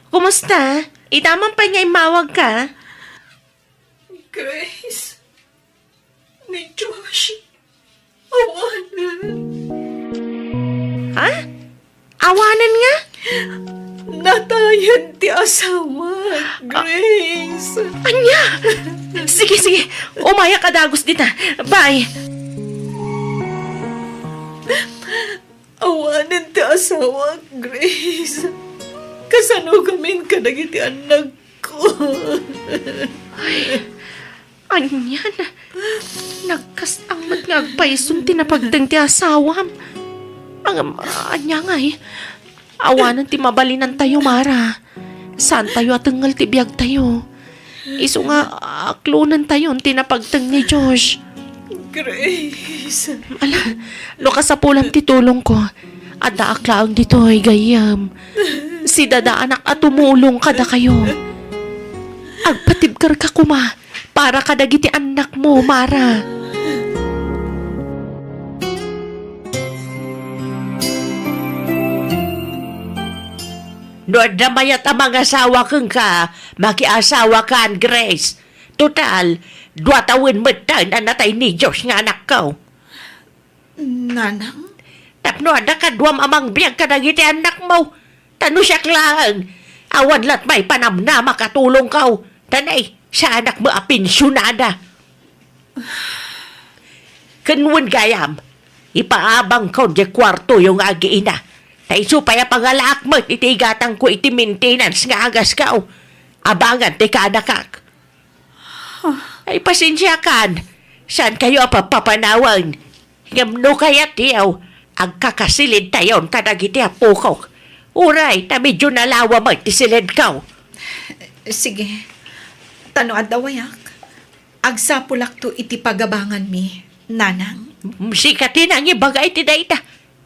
Kumusta? Ita man pay nga immawagka? Grace, ni Josh, awanen. Ha? Awanen nga? Natayen ti asawa, Grace. Ania? Sige, sige. Umayak a dagus dita. Bye. Awanen ti asawa, Grace. Kasano gamin kadagiti annakko? Ay, anian? Nagkastang met nga agpayson ti napagteng ti asawam. Ngem, ania ngay? Awanen ti mabalinantayo, Mara. Saantayo a tengngel ti biagtayo. Isu nga, aklonentayon ti napagteng ni Josh. Grace. Ala, no kasapulam ti tulongko, addaak laeng ditoy gayyem. Sidadaanak a tumulong kadakayo. Agpatib Agserker ka koma para kadagiti annakmo, Mara. No adda mayat a mangasawa kenka, makiasawakan, Grace. Total, dua tawen metten a natay ni Josh nga anakko. Nanang? Tapno adda kaduam a mangbiag kadagiti annakmo. Ta no siak laeng, awan lat may panamnama katulongko. Ta nay, saanak met a pensionada. Ken wen gayam, ipaabangko diay kuartoyo nga agiina. Ta isu pay a pangalaak met iti igatangko iti maintenance nga agasko. Abangan ti kaanakak. Ay, pasensiakan. Saankayo a papapanawen. Ngem no kayatyo, agkakasilidtayon kadagiti apokok. Uray, ta medyo nalawa met ti silidko. Sige. Ta no adda wayak, agsapulakto iti pagabanganmi, Nanang. Sika ti nangibaga iti dayta.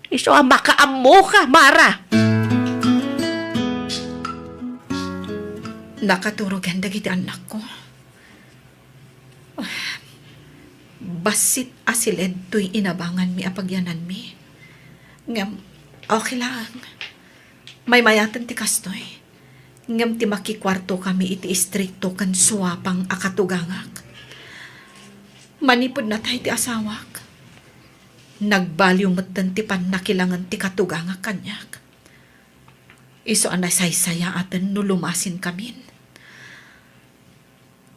Isu a makaammoka, Mara. Nakaturogen dagiti annakko. Bassit a siled toy inabanganmi a pagyananmi. Ngem, okay lang. Maymayaten ti kastoy. Ngem ti makikuartokami iti istrikto ken suapang a katugangak. Manipud natay ti asawak, nagbaliw metten ti pannakilangen ti katugangak kaniak. Isu a nasaysayaaten no lumasinkamin.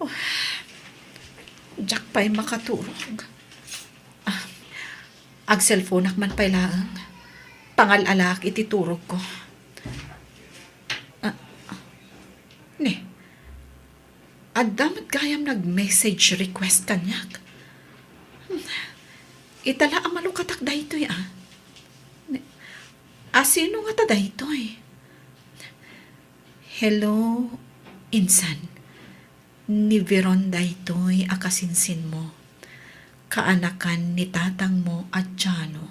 Oh, diak pay makaturog. Ah, agselponak man pay laeng. Pangal-alaak iti turogko. Ah, ni, adda met gayam nag-message request kaniak. Hmm, ita la a malukatak daytoy, ah. Ni, a sino ngata daytoy? Hello, insan. Ni Veron daytoy a kasinsinmo. Kaanakan ni tatangmo a Jano.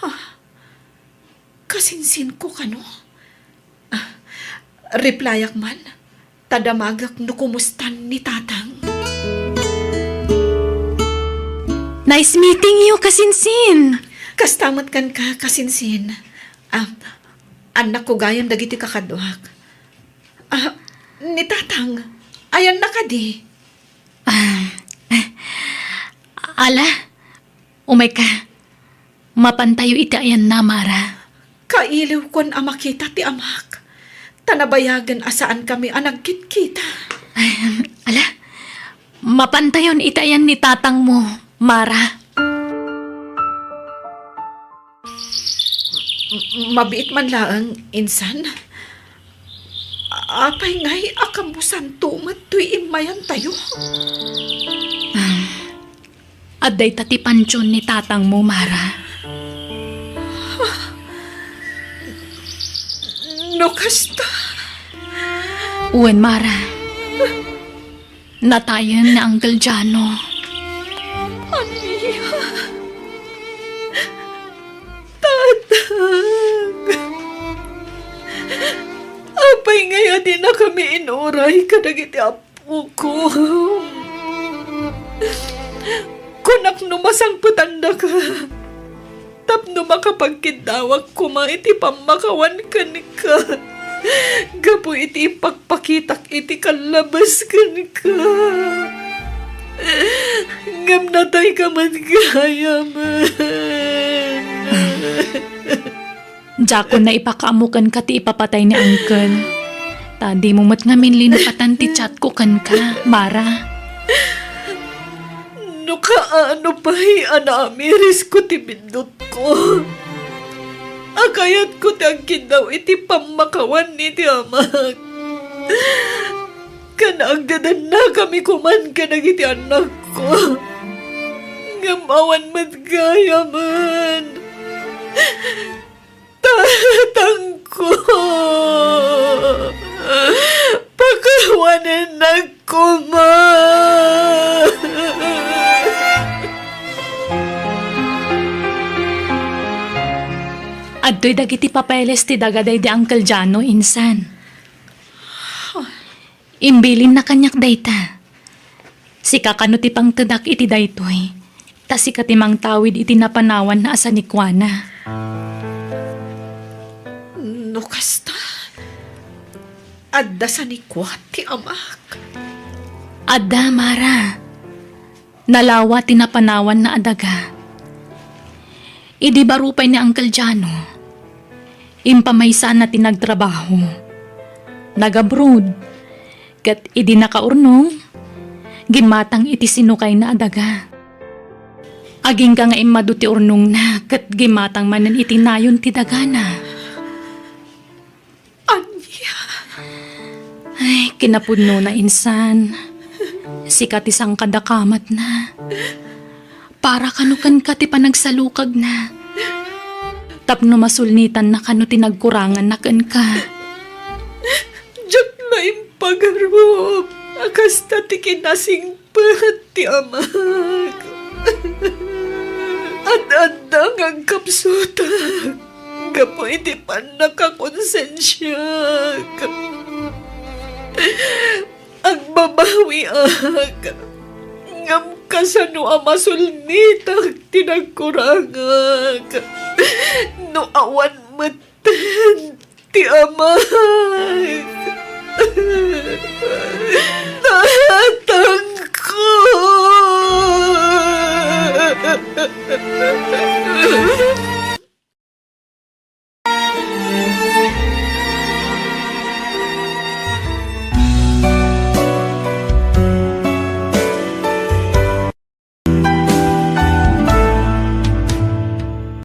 Ha? Kasinsinko kano? Ah, replyak man, ta damagek no kumustan ni tatang. Nice meeting you, kasinsin! Kasta met kenka, kasinsin. Ah, annakko gayam dagiti kakaduak. Ah, ni tatang, ayanna kadi? Ah, ala, umayka. Mapantayo iti ayanna, Mara. Kailiwkon a makita ti amak, ta nabayagen a saankami a nagkitkita. Ay, ala, mapantayon iti ayan ni tatangmo, Mara. M-, mabiit man laeng, insan. Apay ngay a kamusanto met toy immayantayo? Ah, adda ita ti pantion ni tatangmo, Mara. No kasta? Wen, Mara. Natayen ni Uncle Jano. Ania? Tatang! Apay ngay a dinakami inuray kadagiti apoko? Kunak no masangpetannaka tapno makapagkiddawak koma iti pammakawan kenka gapu iti impakpakitak iti kallabes kenka. Ngem natayka met gayamen. Diakon naipakaammo kenka ti ipapatay ni Uncle. Ta dimo met ngamin linipatan ti chatko kenka, Mara. No kaano pay a naamirisko ti biddutko a kayatko ti agkiddaw iti pammakawan iti amak, ken agdadannakami koman kadagiti annakko. Ngem awan met gayamen. Tatangko, pakawanennak koma. Adtoy dagiti papeles ti daga daydi Uncle Jano, insan. Imbilinna kaniak dayta. Sika kano ti pangtedak iti daytoy, ta sika ti mangtawid iti napanawanna a sanikuana. No kasta, adda sanikua ti amak. Adda, Mara. Nalawa ti napanawanna a daga. Idi baro pay ni Uncle Jano, impamaysaanna ti nagtrabaho. Nag-abroad, ket idi nakaurnong, gimmatang iti sinukayna a daga. Agingga nga immadu ti urnongna ket gimmatang manen iti nayon ti dagana. Ania? Ay, kinapudnona insan. Sika ti sangkadakamatna. Para kano kenka ti panagsalukagna. Tapno masulnitanna kano ti nagkuranganna kenka. Diak la impagarup a kasta ti kinasing pet ti amak. Ad-adda nga agkapsutak gapu iti pannakakonsensiak. Agbabawiak, ngem kasano a masulnitak ti nagkurangak no awan met ti amak. Tatangko.